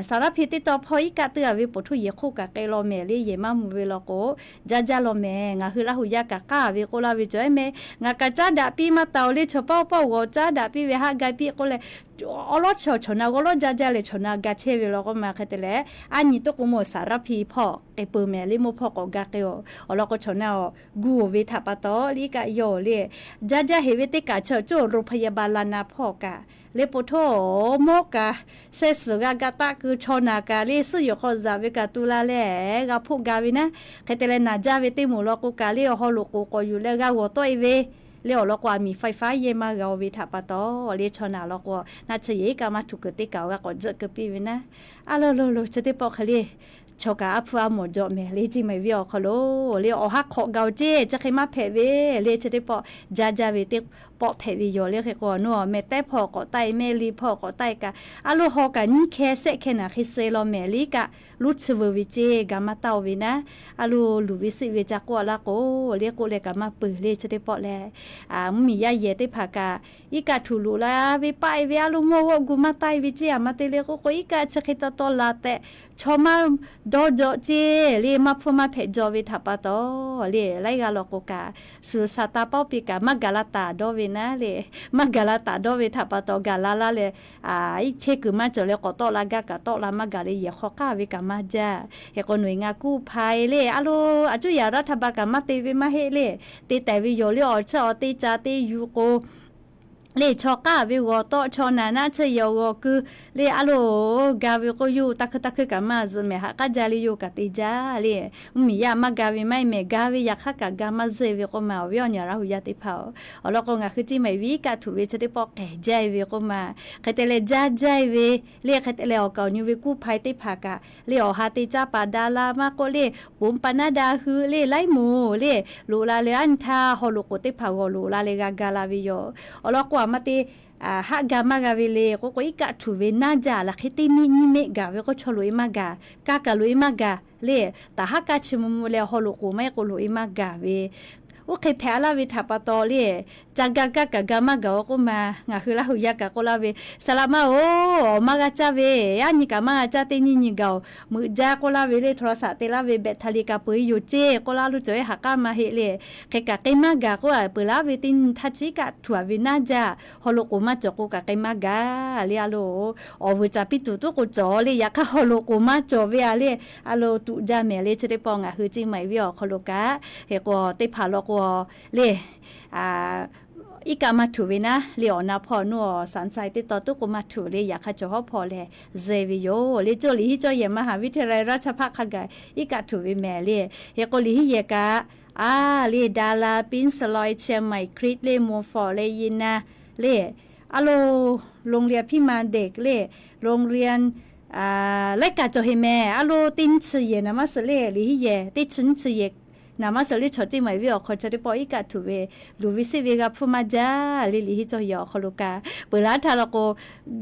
สารภี teˇ taw hpawˇ iˉ kaˆ teuˆ a ve poˬ htoˇ yehˬ hk'oˆ kaꞈ k'ai law mehˍ le, yehˬ maˇ mvuh ve law k'o, jaˇ jaˇ law mehˍ. Ngaˬ hui Laˇ huˍ yaˇ kaꞈ k'aˉ ve k'oˆ laˇ ve cawˬ e mehˍ, ngaˬ kaꞈ caˉ daꞈ piˇ maˇ taˍ oˬ le, chaw paˇ paˇ g'awˬ caˉ daꞈ piˇ ve haˆ ga piˇ k'oˆ leh, awˉ lawˉ chi awˬ chaw na g'awˇ lawˉ jaˇ jaˇ leh chaw na ga chehˇ ve law k'o ma. Hk'e te leh, aˉ nyi toˆ k'o mvuhˇ สารภี hpawˇ k'ai peuˬ mehˍ le, mawˇ hpawˇ k'awꞈ ga k'ai oˬ. Awˬ lawn k'o chaw na awˬ gu oˬ ve htaꞈ pa taw le, iˉ kaˆ yawˇ le, jaˇ jaˇ heˍ ve teˇ kaˬ chi awˬ cawˇ โรงพยาบาล la na hpawˇ kaꞈ le, poˬ htoˇ mawˇ kaꞈ sheh suhˍ g'a ga taˆ keu, chaw naˬ kaꞈ le, suhˆ yehˬ hk'aw zaꞈ ve kaꞈ tu la leh g'a hpoˆ ga ve naˉ. Hk'e te leh naˬ jaˇ ve teˇ moˍ law k'o kaꞈ le, awˬ haw loꞈ k'oˍ k'awꞈ yuˬ leh g'a g'awˬ tawˆ e ve le, awˬ lawn k'o a miˬ ไฟฟ้า yehˇ maˇ g'a oˬ ve htaꞈ pa taw le, chaw naˬ law k'o naˆ chi yehˬ iˉ kaˆ maˇ htu kuiˬ teˇ kaˬ awˬ g'a k'awꞈ tzuhˆ keu piˇ ve naˉ. A lo lo lo, chi teˇ pawˆ hk'e le, chaw kaꞈ aˉ hpuˇ aˉ mawˬ jaw mehˍ le, Ciˇ Maiˍ venˇ awˬ hk'aw lo le, awˬ haˉ hk'awꞈ ga oˬ ceˇ, chi hk'e maˇ hpehꞈ ve le. Chi teˇ pawˆ jaˇ jaˇ ve teˇ pawˆ hpehꞈ ve yoˬ le. Hk'e k'o nawˬ mehˍ tehˉ hpawˇ k'awꞈ taˆ e, mehˇ le hpawˇ k'awꞈ taˆ e kaꞈ, a lo haw kaꞈ nyiˇ hkeh shehˆ hkeh naˬ hk'e suh law mehˍ le, iˉ kaˆ lonˉ chi veu ve ceˇ, ga maˇ taˇ oˬ ve naˉ. A lo luˬ ve suhˆ ve ca k'oˆ a laˇ k'o le, k'oˆ leh kaꞈ maˇ peuˬ le. Chi teˇ pawˆ lehˬ, mvuhˇ miˬ yaˇ yehˬ teˇ hpaˍ kaꞈ iˉ kaˆ htu loꞈ la ve paˆ e ve a lo mawˇ g'awˆ gu maˇ taˆ e ve ceˇ, a ma te le k'oˆ k'o iˉ kaˆ chi hk'e taw taw la tehꞈ chaw maˇ dawˇ jaw ceˇ le, maˇ hpfuhˇ maˇ hpehꞈ jaw ve htaꞈ pa taw le, laiˉ g'aˇ law k'o kaꞈ shu sa taˇ pawˆ piˇ kaꞈ maˇ gaˬ la taˍ dawˇ ve naˉ le. Maˇ gaˬ la taˍ dawˇ ve htaꞈ pa taw gaˬ la laˇ leh, iˉ chehˇ kuiˬ maˇ cawˬ leh k'awꞈ tawˆ la gaˇ kaꞈ tawˆ la maˇ gaˬ leh yehˬ hk'aw k'aˇ ve kaꞈ maˇ jaˇ. Hk'e k'o nawˬ e ngaˬ กู้ภัย le, a lo a cuˇ yaꞈ raˇ htaꞈ ba kaꞈ maˇ te ve maˇ heˆ le, te tehˍ ve yoˬ le. Awˬ chiˇ awˬ te ca te yuˬ k'o le chaw k'aˉ ve g'awˬ tawˆ, chaw naˍ naˆ chehˇ yehˬ awˬ g'awˬ keu le a loˬ, ga ve k'o yawˇ hui taˇ hkuiˇ taˇ hkuiˇ kaꞈ maˇ zuhꞈ mehˍ, haꞈ k'aˉ jaˇ le yawˇ hui kaꞈ te jaˇ le. Mvuhˇmiˬ yaˇ maˇ ga ve maˇ heˆ mehˍ, ga ve yaꞈ hk'aˇ kaꞈ ga maˇ zuhꞈ ve k'oˆ ma, awˬ viˉ awˬ nyi Laˇ hu yaˇ teˇ hpaˍ-oˬ, awˬ lawn k'o ngaˬ hui Ciˇ Maˍ ve iˉ kaˆ htuꞈ ve chi teˇ pawˆ k'ehˬ jaˇ ve k'oˆ ma, hk'e te leh jaˇ jaˇ ve le, hk'e te leh awˬ kaˍ awˬ nyi ve kuˇ hpaˍ teˇ hpaˍ kaꞈ le awˬ ha te caˇ paˍ da la maˇ k'oˆ le, ponˬ paˍ naˉ da hui le laiˉ moˍ le loꞈ la leh aˉ nyi htaˇ haw loꞈ k'oˍ teˇ hpaˍ g'awˬ loꞈ la leh g'a ga la ve yoˬ. Awˬ lawn k'o a ma te haˆ ga maˇ g'a ve le k'oˆ k'o, iˉ kaˆ htuꞈ ve naˇ jaˇ laˬ hk'e teˇ miˆ nyiˇ miˆ gaˬ ve k'o chaw loꞈ e maˇ gaˬ, kaˇ kaˬ loꞈ e maˇ gaˬ le, taˍ haˉ kaˇ chi mvuh mvuh leh haw loꞈ k'oˍ maˇ heˆ k'o loꞈ e maˇ gaˬ ve, oˇ hk'e hpehꞈ a laˇ ve htaꞈ pa taw le, ca ga kaˇ kaꞈ ga maˇ gaˬ-oˬ k'oˆ ma, ngaˬ hui Laˇ hu yaˇ kaꞈ k'oˆ laˇ ve, saˍ laꞈ ma-oˬ, awˬ maˇ g'a caˇ ve, yaˇ nyi kaꞈ maˇ g'a caˇ, teˇ nyiˇ nyi gaˬ-oˬ, meuꞈ jaˇ k'oˆ laˇ ve le, htawnˍ laˇ saꞈ te laˇ ve beh htaˇ le kaꞈ peu-e yoˬ ceˇ k'oˆ laˇ loˬ cawˬ-e haꞈ k'aˉ maˇ heˆ le. Hk'e kaꞈ k'ai maˇ gaˬ k'oˆ a, peuˬ laˇ ve teˇ nyi htaˇ chi iˉ kaˆ htuꞈ a ve naˇ jaˇ, haw loꞈ k'oˍ maˇ cawˬ k'o kaꞈ k'ai maˇ gaˬ le a loˬ. Awˬ vuiˬ caˍ piˇ tuˬ tuˉ k'o cawˬ le, yaꞈ hk'aˇ haw loꞈ k'oˍ maˇ cawˬ ve a le, a loˬ tuꞈ jaˇ mehˍ le. Chi teˇ pawˆ ngaˬ hui Ciˇ Maˍ ve awˬ hk'aw lo kaꞈ, hk'e k'o teˇ hpaˍ law k'o le, iˉ kaˆ maˇ htuꞈ ve naˉ le, awˬ na hpawˇ nuˇ awˬ saˍ caiˍ teˇ taw tuˉ k'o maˇ htuꞈ le, yaꞈ hk'aˇ cawˬ hawˉ hpawˇ leh zuhꞈ ve yoˬ le. Cawˇ liꞈ hiˉ cawˇ yehˬ มหาวิทยาลัยราชภัฏ hk'a gaˬ iˉ kaˆ htuꞈ ve mehˍ le. Hk'e k'o liꞈ hiˉ yehˬ kaꞈ a le ดารา Pink Saloy เชียงใหม่คริสต์ le มอฟอร์ le ยินนา le a loˬ โรงเรียนพิมานเด็ก le โรงเรียน laiˉ kaꞈ cawˬ heˍ mehˍ. A loˬ teˇ nyiˇ chi yehˬ naˍ maˇ suhˍ le, liꞈ hiˉ yehˬ teˇ chi nyiˇ chi yehˬ naˍ maˇ suhˍ le, chaw Ciˇ Maˍ ve awˬ hk'aw chi teˇ pawˆ iˉ kaˆ htuꞈ ve luˬ ve seˆ ve g'a hpfuhˇ maˇ jaˇ le. Liꞈ hiˉ cawˇ yehˬ awˬ hk'aw lo kaꞈ peuˬ laˇ htaˇ law k'o,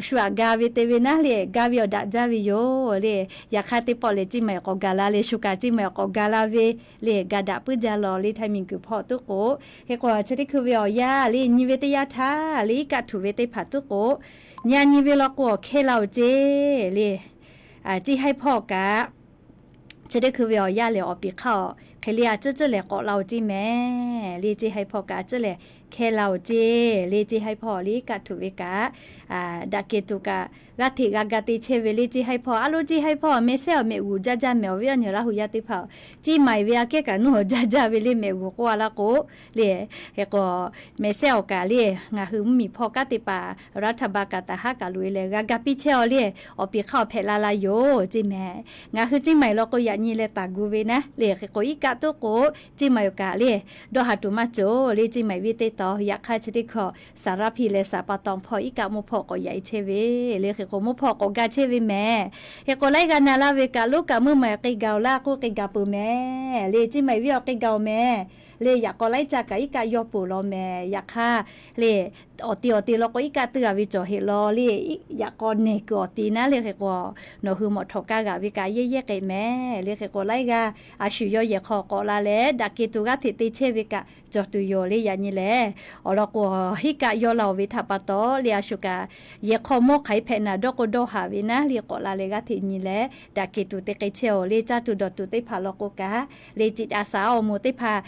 shu aꞈ ga ve te ve naˉ le, ga ve awˬ daꞈ jaˇ ve yoˬ le. Yaꞈ hk'aˇ teˇ pawˆ lehˬ Ciˇ Maˍ awˬ k'awꞈ gaˬ la le, shu kaꞈ Ciˇ Maˍ awˬ k'awꞈ gaˬ la ve le, ga daꞈ puiˉ jaˇ law le. Htaiˍ miˬguiˬ hpawˇ tuˉ k'o, hk'e k'o chi teˇ hkui ve awˬ yanˇ le, nyi ve teˇ yanˇ htaˇ le iˉ kaˆ htuꞈ ve teˇ hpaˍ tuˉ k'o, nyi a nyi ve law k'o awˬ hkehˇ la-oˬ ceˇ le. Ciˇ haiˉ hpawˇ kaꞈ chi teˇ hkui ve awˬ yanˇ lehˬ awˬ piˍ hk'aˇ awˬ hk'e le a ciˉ ciˉ lehˬ k'awꞈ la-oˬ ceˇ mehˍ le. Ciˇ haiˉ hpawˇ kaꞈ a ciˉ lehˬ hkehˇ la-oˬ ceˇ le. Ciˇ haiˉ hpawˇ le iˉ kaˆ htuꞈ ve kaꞈ daꞈ kehˬ tuˬ kaꞈ g'aˇ hteꞈ g'a ga te chehˇ ve le. Ciˇ haiˉ hpawˇ a loˬ, Ciˇ haiˉ hpawˇ mehˬ sehˉ awˬ mehꞈ g'uˬ jaˇ jaˇ mehˍ, awˬ viˉ awˬ nyi Laˇ hu yaˇ teˇ hpaˍ-oˬ, Ciˇ Maˍ ve aꞈ kehˉ kaꞈ nuˇ awˬ jaˇ jaˇ ve le mehꞈ g'uˬ k'oˆ a laˇ k'o le. Hk'e k'o mehˬ sehˉ awˬ kaꞈ le ngaˬ hui mvuhˇmiˬ hpawˇ kanˉ te paˍ รัฐบาล kaꞈ taˍ haˉ kaꞈ loꞈ e leh g'a ga piˇ chehˇ-aw le, awˬ piˍ hk'aˇ awˬ hpehꞈ la la yoˬ ceˇ mehˍ. Ngaˬ hui Ciˇ Maˍ law k'o yaꞈ nyi leh taˍ gu ve naˉ le. Hk'e k'o iˉ kaˆ tuˉ k'o Ciˇ Maˍ awˬ kaꞈ le dawˇ haˍ tuˬ maˇ cawˬ le. Ciˇ Maˍ viˇ teˇ taw yaꞈ hk'aˇ chi teˇ hkui saˍ raˇ hpiˇ leh saˍ pa taw hpawˇ iˉ kaˆ mvuhˇ hpawˇ k'awꞈ yaꞈ e chehˇ ve le. Hk'e k'o mvuhˇ hpawˇ k'awꞈ ga chehˇ ve mehˍ. Hk'e k'o laiˉ g'aˇ na laˇ ve kaꞈ loˉ kaꞈ meuˇ maˬ k'ai gaˬ-oˬ laˇ k'oˆ k'ai gaˬ peuˬ mehˍ le. Ciˇ Maˍ viˇ awˬ k'ai gaˬ-oˬ mehˍ le. Yaꞈ k'aw laiˉ caˆ kaꞈ iˉ kaˆ yawˇ peuˬ law mehˍ. Yaꞈ hk'aˇ le awˬ te awˬ te law k'o iˉ kaˆ tuˉ g'a ve cawˬ heˆ law le. Yaꞈ k'aw nehˬ kuiˬ awˬ te naˉ le. Hk'e k'o nawˬ hui mawˬ htawꞈ kaˇ g'aꞈ ve kaꞈ yehˇ yehˇ k'ai mehˍ le. Hk'e k'o laiˉ g'aˇ a shu yawˇ yehˬ hk'aw k'awꞈ la leh daꞈ kehˬ tuˬ g'aˇ hteꞈ te chehˇ ve kaꞈ cawˬ tuˬ yoˬ le. Yaꞈ nyi lehˬ awˬ lawn k'o hiˉ kaˆ yawˇ la-oˬ ve htaꞈ pa taw le a shu kaꞈ yehˬ hk'aw mawˇ hk'aˬ hk'e hpehꞈ naˍ dawˇ k'o dawˇ haˍ ve naˉ le k'awꞈ la leh g'aˇ hteꞈ nyi leh daꞈ kehˬ tuˬ te k'ai chehˇ-oˬ le. Caˇ tuˬ dawˬ tuˬ teˇ hpaˍ law k'o kaꞈ le ciꞈ a saˍ awˬ moˍ teˇ hpaˍ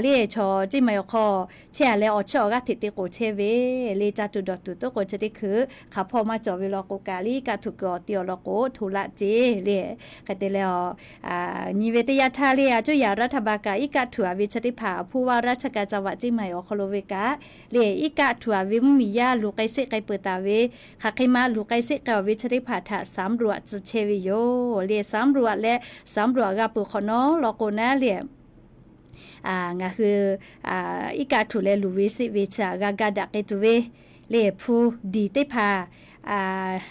le chaw Ciˇ Maˍ awˬ hk'aw chehˇ a leh awˬ chiˇ awˬ g'aˇ hteꞈ te k'oˍ chehˇ ve le. Caˇ tuˬ dawˬ tuˬ tuˉ k'o chi teˇ hkui hk'aˬ hpawˇ maˇ cawˬ ve law k'o kaꞈ le iˉ kaˆ htuꞈ kuiˬ awˬ te awˬ lawn k'o hto laꞈ ceˇ le. Hk'e te leh nyi ve teˇ yanˇ htaˇ le a cuˇ yaꞈ รัฐบาล kaꞈ iˉ kaˆ htuꞈ a ve chi teˇ hpaˍ ผู้ว่าราชการจังหวัดเชียงใหม่ awˬ hk'aw lo ve kaꞈ le iˉ kaˆ htuꞈ a ve mvuhˇmiˬ yaˇ luˬ k'ai seˆ k'ai peuˬ taˍ ve hk'aˬ hk'e ma luˬ k'ai seˆ k'ai-oˬ ve chi teˇ hpaˍ htaꞈ สำรวจ tcuh chehˇ ve yoˬ le. สำรวจ leh สำรวจ g'a peuˬ hk'awꞈ nawˉ law k'o naˉ le ngaˬ hui iˉ kaˆ htuꞈ leh luˬ ve seˆ ve chi aꞈ g'a ga daꞈ k'ai tuˬ ve le hpu diˬ teˇ hpaˍ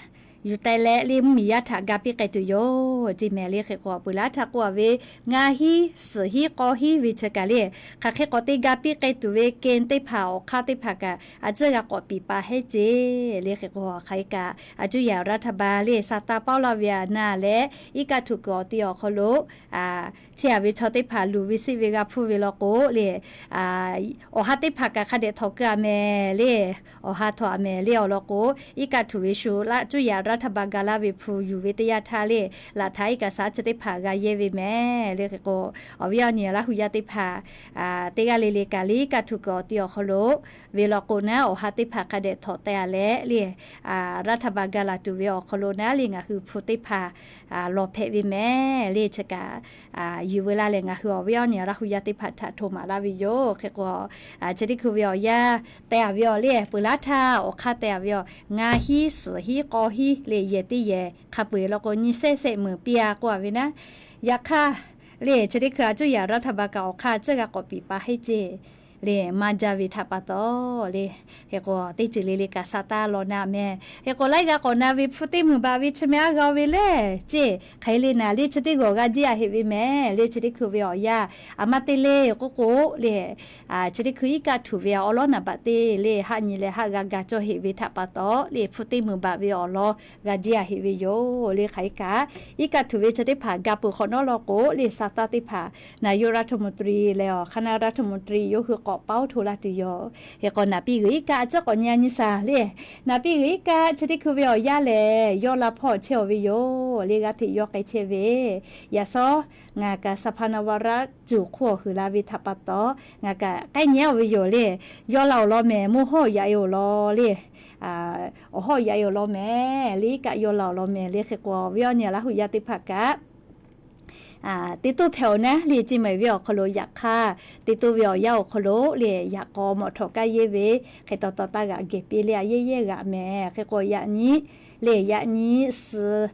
yuˬ teh leh le mvuhˇmiˬ yaˇ htaꞈ ga piˇ k'ai tuˬ yoˬ ceˇ mehˍ le. Hk'e k'o peuˬ laˇ htaˇ k'oˆ a ve ngaˇ hinˉ suhˍ hinˉ k'awˇ hinˉ ve chi kaꞈ le hk'aˬ hk'e k'awꞈ te ga piˇ k'ai tuˬ ve เกณฑ์ teˇ hpaˍ awˬ hk'aˇ teˇ hpaˍ kaꞈ a ciˉ g'a k'awꞈ piˍ pa heˆ ceˇ le. Hk'e k'o hk'aˬ hk'e kaꞈ a cuˇ yaꞈ รัฐบาล le saˍ taˍ paoˇ laˇ ve aꞈ na leh iˉ kaˆ htuꞈ kuiˬ awˬ te awˬ hk'aw lo chehˇ a ve chaw teˇ hpaˍ luˬ ve seˆ ve g'a hpuˇ ve law k'o le awˬ ha teˇ hpaˍ kaꞈ hk'a dehꞈ htawnˍ keu a mehˍ le. Awˬ ha htawnˍ a mehˍ le awˬ lawn k'o iˉ kaˆ htuꞈ ve shu laˇ cuˇ yaꞈ รัฐบาล ga laˇ ve hpu yuˬ ve teˇ yanˇ htaˇ le, laꞈ htaꞈ iˉ kaˆ shaˉ chi teˇ hpaˍ g'a yehˇ ve mehˍ le. Hk'e k'o, awˬ viˉ awˬ nyi Laˇ hu yaˇ teˇ hpaˍ teˇ g'aˇ le le kaꞈ le iˉ kaˆ htuꞈ kuiˬ awˬ ti awˬ hk'aw lo ve law k'o naˉ, awˬ ha teˇ hpaˍ hk'a dehꞈ htawꞈ teh a leh le, รัฐบาล ga laˬ tuˬ ve awˬ hk'aw lo naˉ le ngaˬ hui hpu teˇ hpaˍ lawˬ hpehꞈ ve mehˍ le. Chi kaꞈ yuˬ veu laˇ leh ngaˬ hui awˬ viˉ awˬ nyi Laˇ hu yaˇ teˇ hpaˍ htaꞈ hto maˍ laˇ ve yoˬ. Hk'e k'o, chi teˇ hkui ve awˬ yanˇ teh a ve awˬ le peuˬ laˇ htaˇ awˬ hk'aˇ teh a ve awˬ, ngaˇ hinˉ suhˍ hinˉ k'aw hinˉ le yehˬ teˇ yehˬ hk'a peu-eˬ law k'o nyi sehˆ sehˆ meunˍ piˇ a k'oˆ a ve naˉ, yaꞈ hk'aˇ le chi teˇ hkui a cuˇ yaꞈ รัฐบาล kaꞈ awˬ hk'aˇ a ciˉ g'a k'awꞈ piˍ pa heˆ ceˇ le maˇ jaˇ ve htaꞈ pa taw le. Hk'e k'o, teˇ ceuˬ le le kaꞈ sa taˇ law na mehˍ. Hk'e k'o, laiˉ g'a k'awꞈ na ve hpu teˇ meunˍ baˬ ve chi mehˍ a g'a ve le ceˇ. Hk'e le naˍ le chi teˇ g'awˬ g'a jiˇ a heꞈ ve mehˍ le. Chi teˇ hkui ve awˬ yanˇ a ma te le k'oˆ k'o le, chi teˇ hkui iˉ kaˆ htuꞈ ve awˬ lawˉ naˍ baꞈ te le haˆ nyi leh haˆ g'a ga cawˇ heꞈ ve htaꞈ pa taw le hpu teˇ meunˍ baˬ ve awˬ lawˉ g'a jiˇ a heꞈ ve yoˬ le. Hk'aˬ hk'e kaꞈ, iˉ kaˆ htuꞈ ve chi teˇ hpaˍ ga peuˬ hk'awꞈ nawˉ law k'o le sa taˇ teˇ hpaˍ นายกรัฐมนตรี leh awˬ คณะรัฐมนตรี yawˇ hui k'awꞈ paoˉ hto laˇ tuˬ yoˬ. Hk'e k'o, naˍ piˇ g'uiˬ iˉ kaˆ a ciˉ k'awꞈ nyi a nyi shaˍ le. Naˍ piˇ g'uiˬ iˉ kaˆ chi teˇ hkui ve awˬ yanˇ lehˬ, yawˇ la hpawˇ chehˇ a ve yoˬ le. G'a hteꞈ yawˇ k'ai chehˇ ve, yaꞈ shawˉ ngaˬ kaꞈ สภา นวรัฐ cuˬ hk'oˆ awˬ huiˍ la ve htaꞈ pa taw, ngaˬ kaꞈ k'ai nyi a ve yoˬ le. Yawˇ la awˬ lawn mehˍ, mvuhˇ hawˉ yaꞈ e awˬ lawn le, awˬ hawˉ yaꞈ e awˬ lawn mehˍ le. Iˉ kaˆ yawˇ la awˬ lawn mehˍ le. Hk'e k'o, awˬ viˉ awˬ nyi Laˇ hu yaˇ teˇ hpaˍ kaꞈ teˇ toˇ hpehꞈ awˬ naˉ le ceˇ maˍ ve awˬ hk'aw lo yaꞈ hk'aˇ, teˇ toˇ ve awˬ yanˇ awˬ hk'aw lo le yaꞈ k'aw mawꞈ htawꞈ kaˇ yehˇ ve hk'e taw taw taˇ g'aꞈ gehˬ piˇ le a yehˇ yehˇ g'aꞈ mehˍ. Hk'e k'o, yaꞈ nyi le yaꞈ nyi suhˍ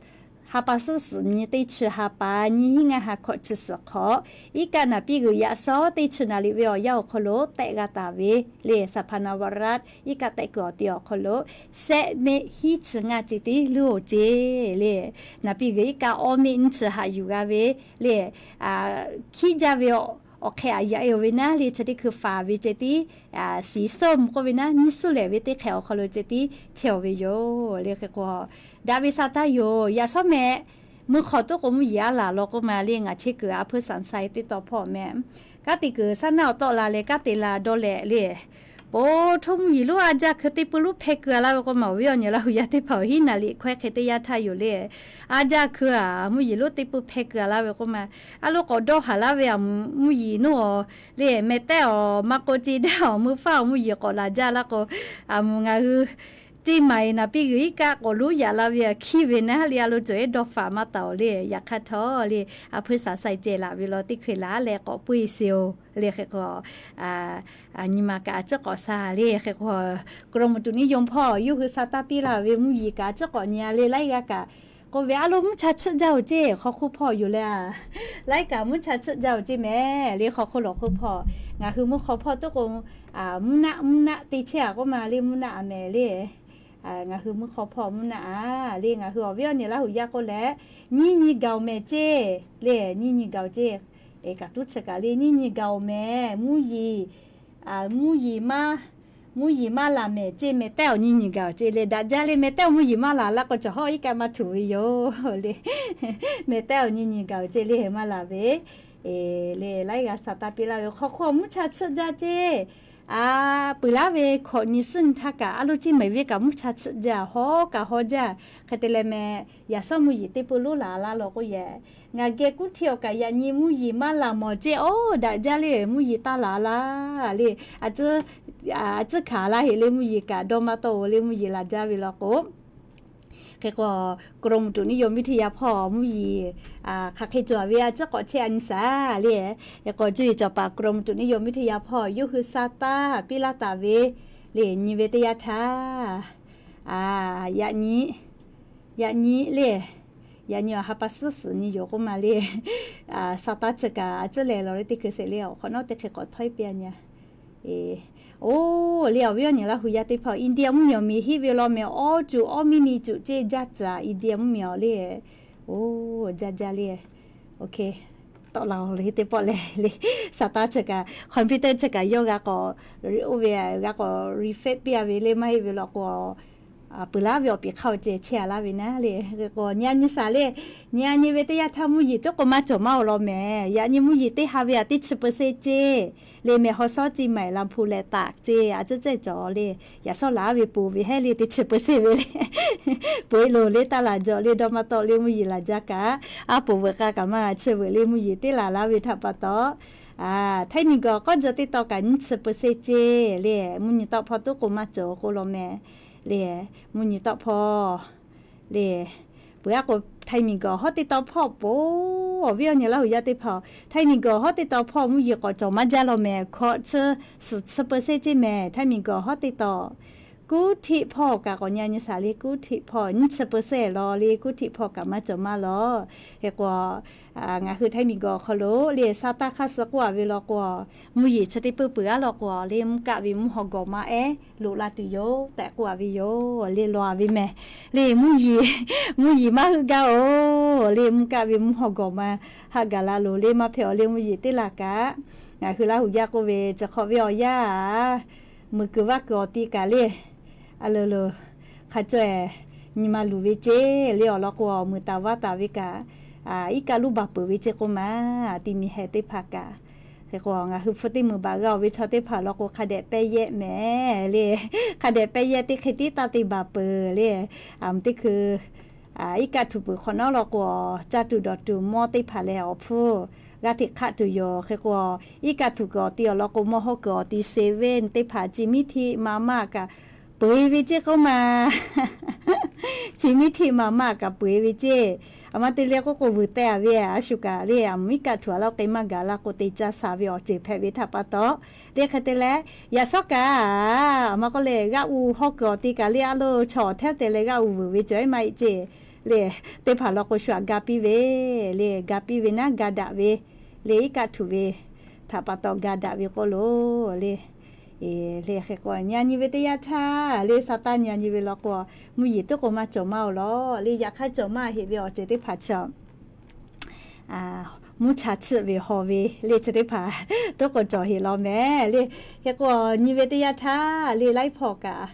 ha pa suhˉ suhˍ nyi teˇ chi ha pa nyiˇ hinˉ ngaˇ ha hkawꞈ chi suhˍ hk'awꞈ, iˉ kaˆ naˍ piˇ g'uiˬ yaꞈ shawˉ teˇ chi naˍ liꞈ ve awˬ yanˇ awˬ hk'aw lo tehˆ g'a taˍ ve le สภา นวรัฐ iˉ kaˆ tehˆ kuiˬ awˬ ti awˬ hk'aw lo sehˆ meˆ hiˉ chi ngaˇ ceh tiˉ luˇ oˬ ceˇ le. Naˍ piˇ g'uiˬ iˉ kaˆ awˇ meˆ nyiˇ chi haꞈ yuˬ g'a ve le, hkiˆ jaˇ ve awˬ hk'e a yaꞈ e oˬ ve naˉ le chi teˇ hkui faˍ ve ceh tiˉ siˍ sawˇ mvuh k'oˆ ve naˉ nyiˇ suhˉ lehˬ ve teˇ hk'ehꞈ awˬ hk'aw lo ceh tiˉ chehˇ oˬ ve yoˬ le. Hk'e k'o, daꞈ ve sa taˇ yoˬ. Yaꞈ shawˉ mehˍ, meuˇ hk'aw toˉ k'o mvuhˇ yeˬ a laˬ law k'oˆ ma le ngaˬ chehˇ kuiˬ a hpuiˇ สามไซ teˇ taw hpawˇ mehˍ. Kanˉ te kuiˬ saˉ naˆ awˬ tawˆ la leh kanˉ te la dawˇ leh le, po htoˇ mvuhˇ yeˬ lonˉ a jaˇ hkui teˇ pui lonˉ hpeh keu a laˇ ve k'oˆ ma awˬ viˉ awˬ nyi Laˇ hu yaˇ teˇ hpaˍ awˬ hiˉ naˍ liꞈ hkawehˇ hk'e teˇ yanˇ htaˇ yoˬ le. A jaˇ hkui a mvuhˇ yeˬ lonˉ teˇ pui hpeh keu a laˇ ve k'oˆ ma, a lo k'awꞈ dawˇ haˍ laˇ ve a mvuhˇ yeˬ noˉ awˬ le mehˍ tehˉ awˬ maˇ k'o ce daˇ awˬ meuˇ faˉ awˬ mvuhˇ yeˬ k'awꞈ laˬ jaˇ laˇ k'o, a mvuhˇ ngaˬ hui ceˇ maˍ e naˍ piˇ g'uiˬ iˉ kaˆ k'awꞈ lonˉ yaꞈ la ve a hkiˇ ve naˉ le a lo cawˬ ehˉ dawˇ faˍ maˇ taˍ oˬ le. Yaꞈ hk'aˇ htawˇ le a hpuiˇ สามไซ ceh laˬ ve law teˇ hkui laˬ leh k'awꞈ puiˇ e sheˍ oˬ le. Hk'e k'o, nyi ma kaꞈ a ciˉ k'awꞈ sha le. Hk'e k'o, กรมอุตุนิยม hpawˇ yawˇ hui sa taˇ piˇ laˇ ve mvuhˇ yeˬ kaꞈ a ciˉ k'awꞈ nyi a le. Laiˉ g'aˇ kaꞈ k'oˆ ve a lo mvuhˇ cha chiˆ jaˇ oˬ ceˇ hk'aw hk'oˆ hpawˇ yoˬ le a. Laiˉ kaꞈ mvuhˇ cha chiˆ jaˇ oˬ ceˇ mehˍ le. Hk'aw hk'oˆ lawˬ hk'oˆ hpawˇ ngaˬ hui mvuhˇ hk'aw hpawˇ toˉ k'o, mvuhˇ naˆ mvuhˇ naˆ te chehˇ a k'oˆ ma le mvuhˇ naˆ a mehˍ le. Ngaˬ hui mvuhˇ hk'aw hpawˇ mvuhˇ naˆ a le. Ngaˬ hui awˬ viˉ awˬ nyi Laˇ hu yaˇ k'oˆ leh, nyiˇ nyi gaˬ oˬ mehˍ ceˇ le. Nyiˇ nyi gaˬ oˬ ceˇ. Kaꞈ tuˉ chi kaꞈ le nyiˇ nyi gaˬ oˬ mehˍ. Mvuhˇ yeˬ, mvuhˇ yeˬ maˇ, mvuhˇ yeˬ maˇ laˬ mehˍ ceˇ mehˍ tehˉ awˬ nyiˇ nyi gaˬ oˬ ceˇ le. Daꞈ jaˇ le mehˍ tehˉ awˬ mvuhˇ yeˬ maˇ laˬ laˇ k'o cawˬ hawˉ iˉ kaˆ maˇ htuꞈ ve yoˬ le. Mehˍ tehˉ awˬ nyiˇ nyi gaˬ oˬ ceˇ le maˇ laˬ ve le. Laiˉ g'aˇ sa taˇ piˇ laˇ ve hk'aw hk'oˆ mvuhˇ cha chiˆ jaˇ ceˇ. A, peuˬ laˉ ve hkawꞈ nyi suhˉ nyi htaˇ kaꞈ a lo ceˇ mehˍ ve kaꞈ mvuhˇ cha chiˆ jaˇ hawˉ kaꞈ hawˉ jaˇ. Hk'e te leh mehˍ, yaꞈ shawˉ mvuhˇ yeˬ teˇ pui lonˉ laˬ laˇ law k'oˆ yehˬ, ngaˬ geh kuˉ htiˇ awˬ kaꞈ yaꞈ nyi mvuhˇ yeˬ maˇ laˬ mawˬ ceˇ. Oˇ daꞈ jaˇ le mvuhˇ yeˬ taˇ laˬ laˇ le. A ciˉ hkanˍ laˇ heꞈ le mvuhˇ yeˬ kaꞈ dawˇ maˇ tawˆ oˬ le mvuhˇ yeˬ laˬ jaˇ ve law k'o. Hk'e k'o, กรมอุตุนิยมวิทยา hpawˇ mvuhˇ yeˬ hk'aˬ hk'e cawˬ ve a ciˉ k'awꞈ chehˇ a nyi shaˍ le. Hk'e k'o, cuˇ yiˍ cawˬ paˍ กรมอุตุนิยมวิทยา hpawˇ yawˇ hui sa taˇ piˇ laˇ taˍ ve le nyi ve teˇ yanˇ htaˇ, yaꞈ nyi, yaꞈ nyi le, yaꞈ nyi awˬ ha pa suhˉ suhˍ nyi yoˬ k'oˆ ma le. Sa taˇ chi kaꞈ a ciˉ leh law le teˇ hkui sheˍ le awˬ hk'awꞈ nawˉ teˇ hk'e k'awꞈ htawˇ e piˇ a nyi a. Oˇ le awˬ viˉ awˬ nyi Laˇ hu yaˇ teˇ hpaˍ India mvuhˇ miˬ awˬ miˬ hiˆ ve law mehˍ awˬ cuˬ awˬ miˇ nyi cuˬ ceˇ jaˇ caˍ India mvuhˇ miˬ awˬ le. Oˇ jaˇ jaˇ le. Tawˆ la le teˇ pawˆ leh le. Sa taˇ chi kaꞈ computer chi kaꞈ yawˇ g'a k'awꞈ, oˇ ve g'a k'awꞈ refresh piˇ a ve le maˇ heˆ ve law k'o, peuˬ laˇ ve awˬ piˍ hk'aˇ awˬ ceh chehˇ a laˇ ve naˉ le. Hk'e k'o nyi a nyi saˍ le, nyi a nyi ve teˇ yanˇ htaˇ mvuhˇ yeˬ teˇ k'o maˇ cawˬ maˇ-oˬ law mehˍ. Yaꞈ nyi mvuhˇ yeˬ teˇ ha ve aꞈ teˇ chi percent ceˇ le mehˍ. Haw shawˉ ceˇ maiˍ la hpu leh taꞈ ceˇ a ciˉ cehˇ cawˬ le. Yaꞈ shawˉ laˬ ve poˬ ve hehˉ le teˇ chi percent ve le. Peu-eˬ loˬ le taˇ laˬ jaw le dawˇ maˇ tawˆ le mvuhˇ yeˬ laˬ jaˇ kaꞈ, a poˬ veuꞈ k'a kaꞈ maˇ g'a chi veuꞈ le mvuhˇ yeˬ teˇ laˬ laˇ ve htaꞈ pa taw, Htaiˇ miˬ guiˬ k'awˇ jaw teˇ taw kaꞈ nyiˇ chi percent ceˇ le. Mvuhˇ nyi tawˆ hpawˇ toˉ k'o maˇ cawˬ k'oˆ law mehˍ le. Mvuhˇ nyi tawˆ hpawˇ le, peuˬ aˉ k'o Htaiˇ miˬ guiˬ hawˉ teˇ taw hpawˇ poˬ, awˬ viˉ awˬ nyi Laˇ huˍ yaˇ teˇ hpaˍ, Htaiˇ miˬ guiˬ hawˉ teˇ taw hpawˇ mvuhˇ yeˬ k'awꞈ cawˬ maˇ jaˇ law mehˍ. Hkawꞈ chi suhˍ chi percent ceˇ mehˍ. Htaiˇ miˬ guiˬ hawˉ teˇ taw kuˉ htiˆ hpawˇ kaꞈ k'awꞈ nyi a nyi saˍ le, kuˉ htiˆ hpawˇ nyiˇ chi percent law le, kuˉ htiˆ hpawˇ kaꞈ maˇ cawˬ maˇ law. Hk'e k'o, ngaˬ hui Htaiˇ miˬ guiˬ awˬ hk'aw lo le sa taˇ hk'aˇ suh k'oˆ a ve law k'o, mvuhˇ yeˬ chi teˇ peuˇ peuˬ aˉ law k'o le mvuhˇ kaˆ ve mvuhˇ haw gawˬ ma ehˉ loꞈ la tuˬ yoˬ tehꞈ k'oˆ a ve yoˬ le law a ve mehˍ. Le mvuhˇ yeˬ, mvuhˇ yeˬ maˇ heuˆ gaˇ-oˬ le mvuhˇ kaˆ ve mvuhˇ haw gawˬ ma haˆ gaˬ la loˬ le maˇ hpehꞈ awˬ le mvuhˇ yeˬ teˇ laˬ kaꞈ, ngaˬ hui Laˇ huˍ yaˇ k'oˆ ve chi hk'awꞈ ve awˬ yanˇ muiˬ kuiˬ vaˇ kuiˬ awˬ ti kaꞈ le a loˬ loˬ hk'a caweh nyi ma luˬ ve ceˇ le awˬ lawn k'o, muiˬ taˍ vaˇ taˍ ve kaꞈ iˉ kaˆ luˉ baˬ peuˬ ve ceˇ k'oˆ ma, ti mi heh teˇ hpaˍ kaꞈ. Hk'e k'o ngaˬ hui hpu teˇ muiˬ baˬ g'a-oˬ ve chaw teˇ hpaˍ law k'o hk'a dehꞈ pehˇ yehˆ mehˍ le. Hk'a dehꞈ pehˇ yehˆ teˇ hk'e tiˉ taˇ te baˬ peuˬ le. Teˇ hkui iˉ kaˆ htuꞈ peuˬ hk'awꞈ nawˉ law k'o, caˇ tuˬ dawˬ tuˬ mawˇ teˇ hpaˍ lehˬ awˬ hpfuhˇ g'aˇ hteꞈ hk'aˆ tuˬ yoˬ. Hk'e k'o iˉ kaˆ htuꞈ kuiˬ awˬ ti awˬ lawn k'o mawˇ hawˉ kuiˬ awˬ ti seven teˇ hpaˍ chi miˉ htiˆ ma maˇ kaꞈ peu-eˬ ve ceˇ k'oˆ ma. Chi miˉ htiˆ ma maˇ kaꞈ peu-eˬ ve ceˇ. A ma te leh k'oˆ k'o vuiˬ teh a ve a shu kaꞈ le a mvuhˇ iˉ kaˆ htuꞈ a laˇ k'e maˇ gaˬ la k'o te caˇ shaˍ ve awˬ ceuˬ hpehꞈ ve htaꞈ pa taw le hk'e te leh, yaꞈ shawˉ kaꞈ a ma k'oˆ le g'aˆ u hawˉ kuiˬ awˬ ti kaꞈ le a loˬ chaw awˬ hteˉ te leh g'aˆ u vuiˬ ve cawˬ ehˉ maˇ heˆ ceˇ le. Teˇ hpaˍ law k'o shu aꞈ ga piˇ ve le, ga piˇ ve naˉ ga daꞈ ve le iˉ kaˆ htuꞈ ve htaꞈ pa taw ga daꞈ ve k'oˆ lo le. Le hk'e k'o nyi a nyi ve teˇ yanˇ htaˇ le sa taˇ nyi a nyi ve law k'o, mvuhˇ yeˬ teˇ k'o maˇ cawˬ maˇ-oˬ law le. Yaꞈ hk'aˇ cawˬ maˇ heˆ ve awˬ ceuˬ teˇ hpaˍ chi mvuhˇ cha chiˆ ve haw ve le chi teˇ hpaˍ teˇ k'o cawˬ heˆ law mehˍ le. Hk'e k'o nyi ve teˇ yanˇ htaˇ le laiˉ hpawˇ kaꞈ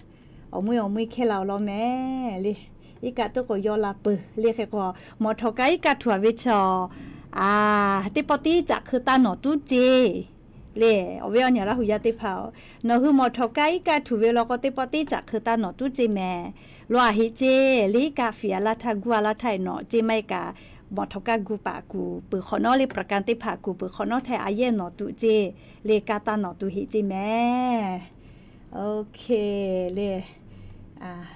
awˬ mui awˬ mui hkeh la-oˬ law mehˍ le. Iˉ kaˆ teˇ k'o yawˇ la peuˬ le. Hk'e k'o mawˬ htawnˍ kaˇ iˉ kaˆ htuꞈ a ve chaw teˇ pawˆ tiˉ caꞈ hkeu taˇ nawˬ tuˉ ceˇ le. Awˬ viˉ awˬ nyi Laˇ huˍ yaˇ teˇ hpaˍ-oˬ, nawˬ hui mawˬ htawnˍ kaˇ iˉ kaˆ htuꞈ ve law k'o teˇ pawˆ tiˉ caꞈ hkeu taˇ nawˬ tuˉ ceˇ mehˍ. Law a heˆ ceˇ le iˉ kaˆ fiˍ a laˇ htaˇ guˇ a laˇ htaˇ nawˬ ceˇ maˇ heˆ kaꞈ, mawˬ htawnˍ kaˇ gu paˍ kuˬ peuˬ hk'awꞈ nawˉ le ประกัน teˇ hpaˍ kuˬ peuˬ hk'awꞈ nawˉ htaˇ a yehˇ nawˬ tuˬ ceˇ le. Kaˇ taˇ nawˬ tuˬ heˆ ceˇ mehˍ. Oˇ hk'e le,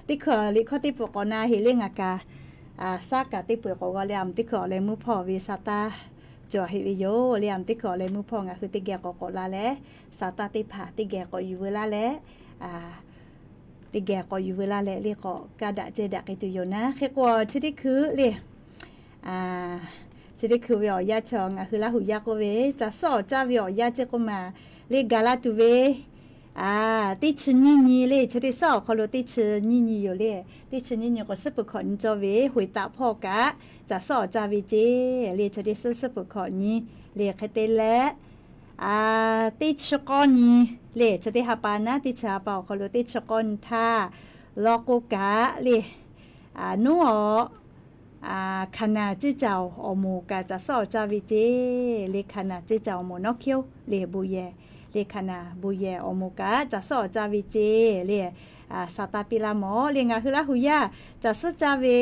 teˇ hkui liꞈ hkawˇ teˇ peuˬ k'awꞈ na heˆ le ngaˬ kaꞈ, saˉ kaꞈ teˇ peuˬ k'awꞈ g'aw leh a meuꞈ teˇ hkui awˬ leh meuˇ hpawˇ ve sa taˇ cawˬ heˆ ve yoˬ le. A meuꞈ teˇ hkui awˬ leh meuˇ hpawˇ ngaˬ hui teˇ geh k'awꞈ k'awꞈ la leh sa taˇ teˇ hpaˍ teˇ geh k'awꞈ yuˬ veu laˇ leh, teˇ geh k'awꞈ yuˬ veu laˇ leh le k'awꞈ kaˇ daꞈ ceh daꞈ k'ai tuˬ yoˬ naˉ. Hk'e k'o chi teˇ hkui le chi teˇ hkui ve awˬ yanˇ chi ngaˬ hui Laˇ huˍ yaˇ k'oˆ ve caˬ suhˉ awˬ caˇ ve awˬ yanˇ ceˇ k'oˆ ma le gaˬ la tuˬ ve teˇ chi nyiˇ nyi le chi teˇ suhˉ awˬ hk'aw lo teˇ chi nyiˇ nyi yoˬ le. Teˇ chi nyiˇ nyi k'o suhˉ peuˬ hkawꞈ nyi cawˇ ve hoꞈ taꞈ hpawˇ kaꞈ caˬ suhˉ awˬ caˇ ve ceˇ le chi teˇ suhˉ suhˉ peuˬ hkawꞈ nyi le hk'e te leh, teˇ chi k'awˇ nyi le chi teˇ ha pa naˉ teˇ chi ha pa awˬ hk'aw lo teˇ chi k'awˇ nyi htaˇ law k'o kaꞈ le, nuˉ awˬ hkaˍ naˍ ceˇ caˬ awˬ moˍ kaꞈ caˬ suhˉ awˬ caˇ ve ceˇ le. Hkaˍ naˍ ceˇ caˬ awˬ moˍ nawˉ hkiˇ-oˆ le bon yehˬ le hkaˍ naˍ bon yehˬ awˬ moˍ kaꞈ caˬ suhˉ awˬ caˇ ve ceˇ le. Sa taˇ piˇ laˇ mawˬ le ngaˬ hui Laˇ huˍ yaˇ caˬ suhˉ caˇ ve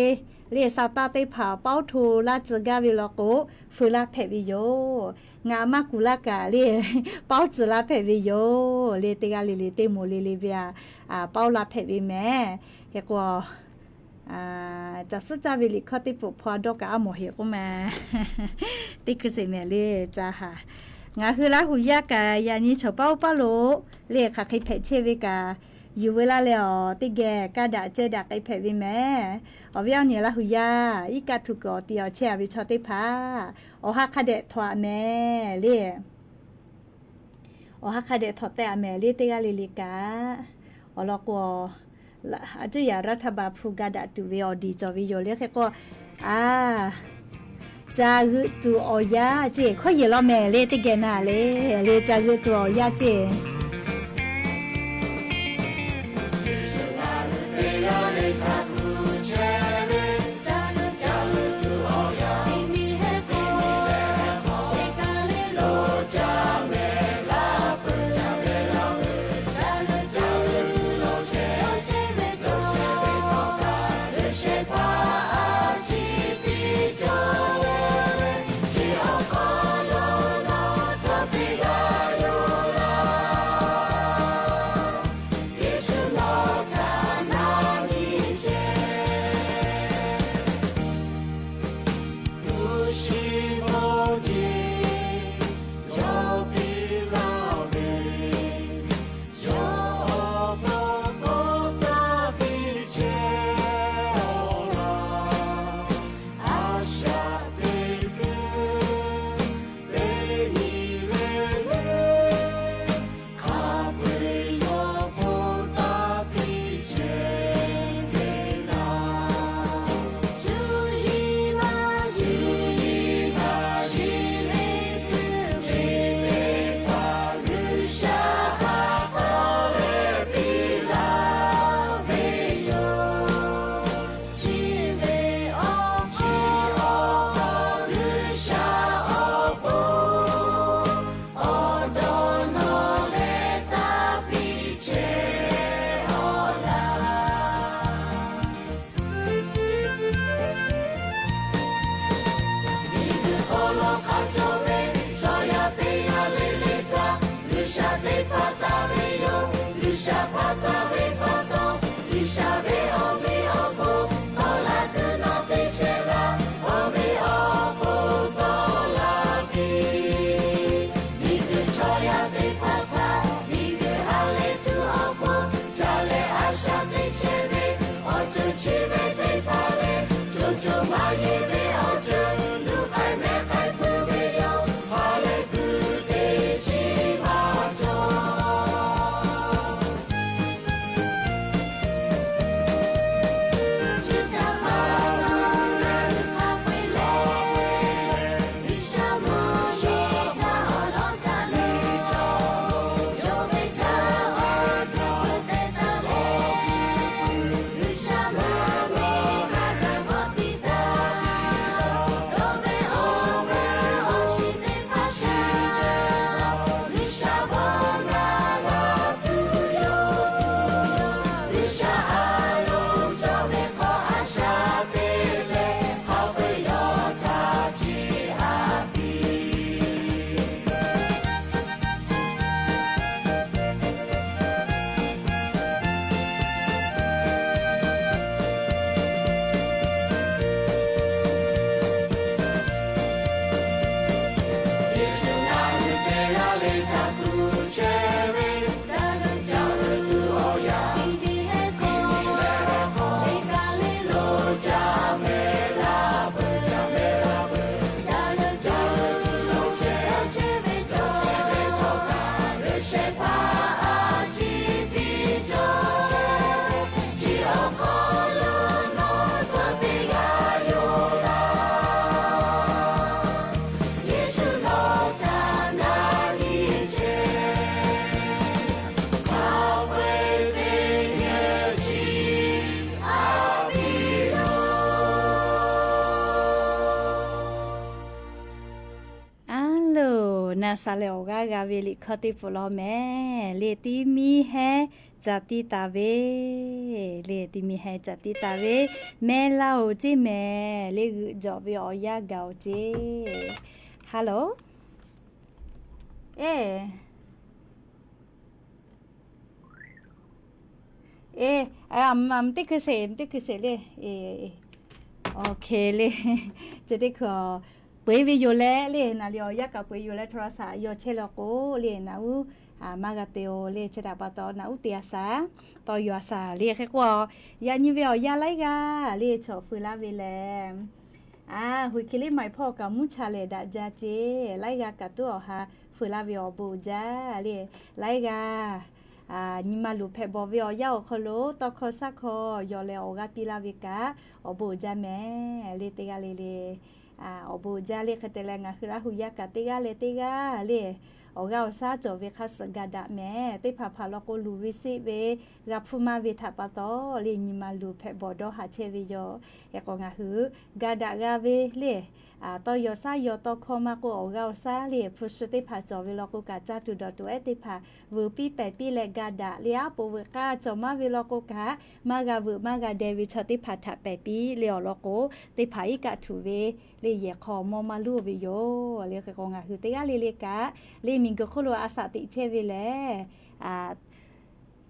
le sa taˇ teˇ hpaˍ pawˉ hto laˇ tcuh gaˇ ve law k'o, feu laˇ hpehꞈ ve yoˬ. Ngaˬ maˇ kuˬ laˇ kaꞈ le pawˉ tcuh laˇ hpehꞈ ve yoˬ le. Teˇ g'aˇ le le teˇ moˍ le le ve a pawˉ laˇ hpehꞈ ve mehˍ. Hk'e k'o caˬ suhˉ caˇ ve liꞈ hkawˇ teˇ peuˬ hpawˇ a dawˇ kaꞈ a mawˬ heˆ k'oˆ ma. Teˇ hkui sheˍ mehˍ le ca haˍ. Ngaˬ hui Laˇ huˍ yaˇ kaꞈ yaꞈ nyi chaw paˉ oˇ paˉ lo le hk'aˬ hk'e hpehꞈ chehˇ ve kaꞈ yuˬ veu laˇ leh awˬ teˇ geh kaˇ daꞈ ceh daꞈ k'ai hpehꞈ ve mehˍ. Awˬ viˉ awˬ nyi Laˇ huˍ yaˇ iˉ kaˆ htuꞈ kuiˬ awˬ ti awˬ chehˇ a ve chaw teˇ hpaˍ awˬ ha hk'a dehꞈ htawnˍ a mehˍ le. Awˬ ha hk'a dehꞈ htawnˍ teh a mehˍ le teˇ g'aˇ le le kaꞈ. Awˬ lawn k'o, a cuˇ yaꞈ raˇ htaˇ baˬ hpu ga daꞈ tuˬ ve awˬ diˬ cawˬ ve yoˬ le. Hk'e k'o, a, caˬ g'euꞈ tuˬ awˬ yanˇ ceˇ hkawˇ yehˬ law mehˍ le teˇ geh na le, le caˬ g'euꞈ tuˬ awˬ yanˇ ceˇ. G'uiˬsha pa taw ve pa taw, G'uiˬsha ve awˬ meꞈ awˬ hponˇ tawˆ la tuˬ nawˬ te chehˇ laˇ. Awˬ meꞈ awˬ hponˇ tawˆ la piˇ. Miˬguiˬ chaw yaˇ teˇ hpaˍ htaꞈ miˬguiˬ ha lehˬ tuˬ awˬ pon, ca leh a shaꞈ teꞈ chehˇ ve awˬ ceuˬ chi ve teˇ hpaˍ lehˬ, co co maˇ yeˬ ve awˬ ceuˬ luˬ k'ai mehˆ k'ai peuˬ ve yoˬ. Ha lehˬ tuˬ teˇ chi maˇ cawˬ. Aˉ loˬ, na sha leh awˬ g'aˇ g'a ve liꞈ hkawˇ teˇ pfuhˍ law mehˍ. Lehˬ, ti mi heh caˬ tiˇ taˍ ve, lehˬ, ti mi heh caˬ tiˇ taˍ ve, mehˇ laˇ oˬ ceˇ mehˍ. Lehˬ, g'euꞈ jawꞈ ve awˬ yanˇ gaˬ oˬ ceˇ. Hello. Eˬ. Eˬ, a, teˇ hkui sheˍ, teˇ hkui sheˍ lehˬ. Eˬ, OK lehˬ. Chi teˇ hkui peuˬ ve yoˬ leh lehˬ, naˬ liꞈ awˬ yanˇ kaꞈ peuˬ yoˬ leh, โทรศัพท์ yaw chehˇ law k'o lehˬ, naꞈ uˉ maˇ g'a te oˬ lehˬ. Chi htaꞈ pa taw naꞈ uˉ te a shaˍ, tawˇ yaw a shaˍ lehˬ. Hk'e k'o, yaꞈ nyi ve awˬ yanˇ laiˉ g'aˇ lehˬ chawꞈ feu laˇ ve lehˬ, a, huiˬ hkiˬ liˇ maiˍ hpawˇ kaꞈ mvuhˇ cha lehˬ daꞈ jaˇ ceˇ. Laiˉ g'aˇ kaꞈ tuˉ awˬ ha feu laˇ ve awˬ bon uiˍ jaˇ lehˬ. Laiˉ g'aˇ nyi ma luˬ hpehꞈ bawˬ ve awˬ yanˇ awˬ hk'aw lo tawˇ hkawˇ shaˉ hkawˇ yawˬ leh awˬ g'aˇ piˇ laˇ ve kaꞈ awˬ bon uiˍ jaˇ mehˍ lehˬ. Teˇ g'aˇ le le awˬ bon uiˍ jaˇ lehˬ. Hk'e te leh, ngaˬ hui Laˇ huˍ yaˇ kaꞈ teˇ g'aˇ leh teˇ g'aˇ lehˬ, awˬ g'aˇ awˬ shaˉ cawˬ ve hk'a suh ga daꞈ mehˍ. Teˇ hpaˍ hpaˍ law k'o, luˬ ve sheˆ ve g'a hpuˇ maˇ ve htaꞈ pa taw lehˬ, nyi ma luˬ hpehꞈ bawˬ dawˇ haˍ chehˇ ve yoˬ. Hk'e k'o, ngaˬ hui ga daꞈ g'a ve lehˬ, tawˇ yaw shaˉ yaw tawˇ hkawˇ maˇ k'oˆ, awˬ g'aˇ awˬ shaˉ lehˬ hpu shi teˇ hpaˍ cawˬ ve law k'o kaꞈ, caˇ tuˬ dawˬ tuˬ ehˉ teˇ hpaˍ vuiˬ piˇ pehˍ piˇ leh ga daꞈ lehˬ, aˉ po veuꞈ k'aˇ cawˬ maˇ ve law k'o kaꞈ, maˇ g'a veuꞈ maˇ g'a deh ve chaw teˇ hpaˍ htaꞈ pehˍ piˇ lehˬ awˬ lawn k'o, teˇ hpaˍ iˉ kaˆ htuꞈ ve lehˬ yehˬ hk'aw mawˇ maˇ luˇ ve yoˬ lehˬ. Hk'e k'o, ngaˬ hui teˇ g'aˇ le le kaꞈ lehˬ, miˬguiˬ hk'oˆ lo a shaꞈ teꞈ chehˇ ve lehˬ, a,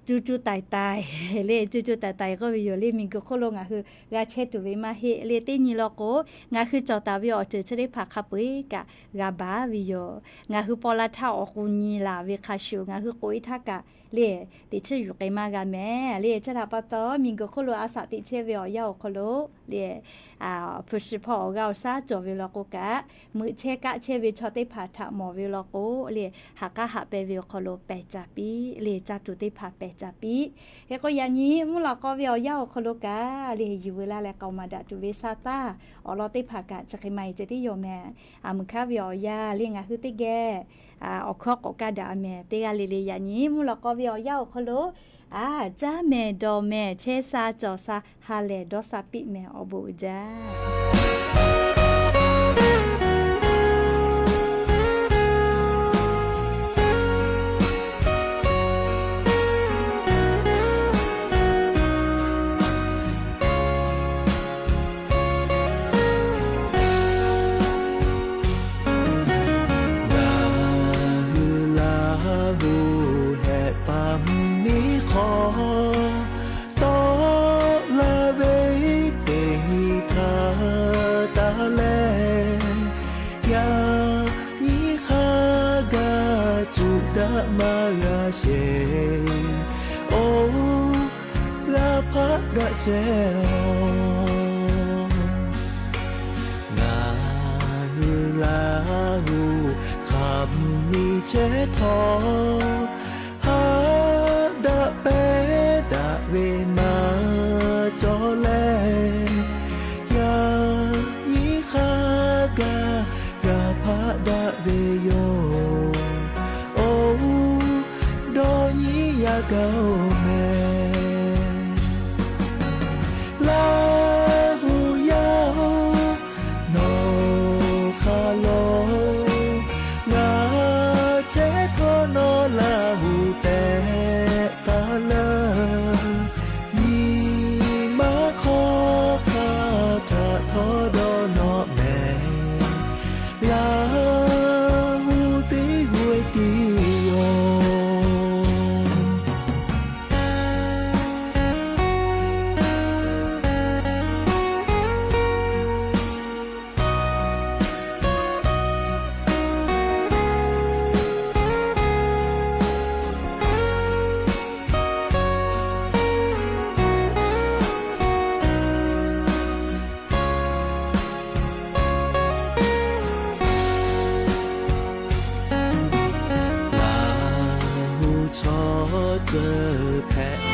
cuˇ cuˇ taiˍ taiˍ lehˬ, cuˇ cuˇ taiˍ taiˍ k'oˆ ve yoˬ lehˬ. Miˬguiˬ hk'oˆ lo ngaˬ hui g'a chehˇ tuˬ ve maˇ heˆ lehˬ. Teˇ nyi law k'o, ngaˬ hui cawˬ taˍ ve awˬ ceuˬ chi teˇ hpaˍ hk'a peu-eˬ kaꞈ g'a baˬ ve yoˬ. Ngaˬ hui paw la htaˇ awˬ k'o nyi laˬ ve hk'a shuˍ, ngaˬ hui k'oꞈ e htaˇ kaꞈ lehˬ, teꞈ chiˇ yuˬ k'ai maˇ g'a mehˍ lehˬ. Chi htaꞈ pa taw, miˬguiˬ hk'oˆ lo a shaꞈ teꞈ chehˇ ve awˬ yanˇ awˬ hk'aw lo lehˬ, a, hpu shi hpawˇ awˬ g'aˇ awˬ shaˉ cawˬ ve law k'o kaꞈ, meuꞈ chehˇ kaˆ chehˇ ve chaw teˇ hpaˍ htaꞈ mawˬ ve law k'o lehˬ, ha k'aˉ haꞈ pehˇ ve awˬ hk'aw lo pehˬ caˍ piˇ lehˬ, caˇ tuˬ teˇ hpaˍ pehˬ caˍ piˇ. Hk'e k'o, yaꞈ nyi mvuhˇ lawꞈ k'aw ve awˬ yanˇ awˬ hk'aw lo kaꞈ lehˬ, yuˬ veu laˇ leh k'aoˍ maˍ daꞈ tuˬ ve sa taˇ awˬ lawn teˇ hpaˍ kaꞈ chi hk'e maˇ heˆ ceh tiˉ yoˬ mehˍ. A, muiˬ hk'aˇ ve awˬ yanˇ lehˬ, ngaˬ hui teˇ geh a, awˬ hkawˇ k'awꞈ kaˇ daꞈ mehˍ. Teˇ g'aˇ le le yaꞈ nyi mvuhˇ lawꞈ k'aw ve awˬ yanˇ awˬ hk'aw lo, a, caˇ mehˍ dawˬ mehˍ, chehˇ sha cawˬ sha, ha lehˬ dawˇ sha piˇ mehˍ. Awˬ bon uiˍ jaˇ. Ngaˬ hui Laˇ huˍ hehꞈ pa mvuhˇ miˬ maˇ g'a sheˍ. Oˇ g'aˇ hpaˆ daꞈ chehˇ-oˬ. Ngaˬ hui Laˇ huˍ hk'aˬ miˬ chehˇ htawˇ, haꞈ daꞈ pehˉ daꞈ ve maˇ cawˬ leh, yaꞈ nyi hk'a gaˬ g'a hpaˆ daꞈ ve yoˬ. Oˇ dawˇ nyi yaˇ gaˇ-oˬ mehˍ. Laˇ huˍ yaˇ-oˬ, nawˬ hk'a lo g'a chehˇ htawˇ nawˬ Laˇ huˍ tehꞈ taˍ leuˬ. Nyi ma hk'aw hk'a htaꞈ htawˇ dawˇ nawꞈ mehˍ. Laˇ huˍ teˇ g'uˇ e tiˉ yoˬ. Laˇ huˍ chaw ceuˬ hpehꞈ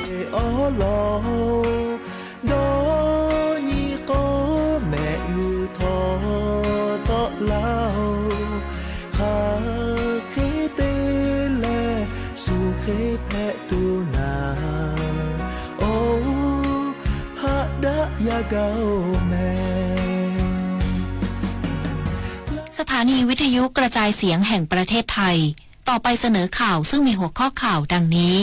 ve awˉ lawn, dawˇ nyi k'awˇ mehꞈ g'uiˬ htawˇ tawˆ laˇ-oˬ. Hk'aˬ hk'e te leh shu hk'e hpehꞈ tuˬ naˍ, oˇ haꞈ daꞈ yaˇ gaˇ-oˬ mehˍ. สถานีวิทยุกระจายเสียงแห่งประเทศไทย ต่อไปเสนอข่าวซึ่งมีหัวข้อข่าวดังนี้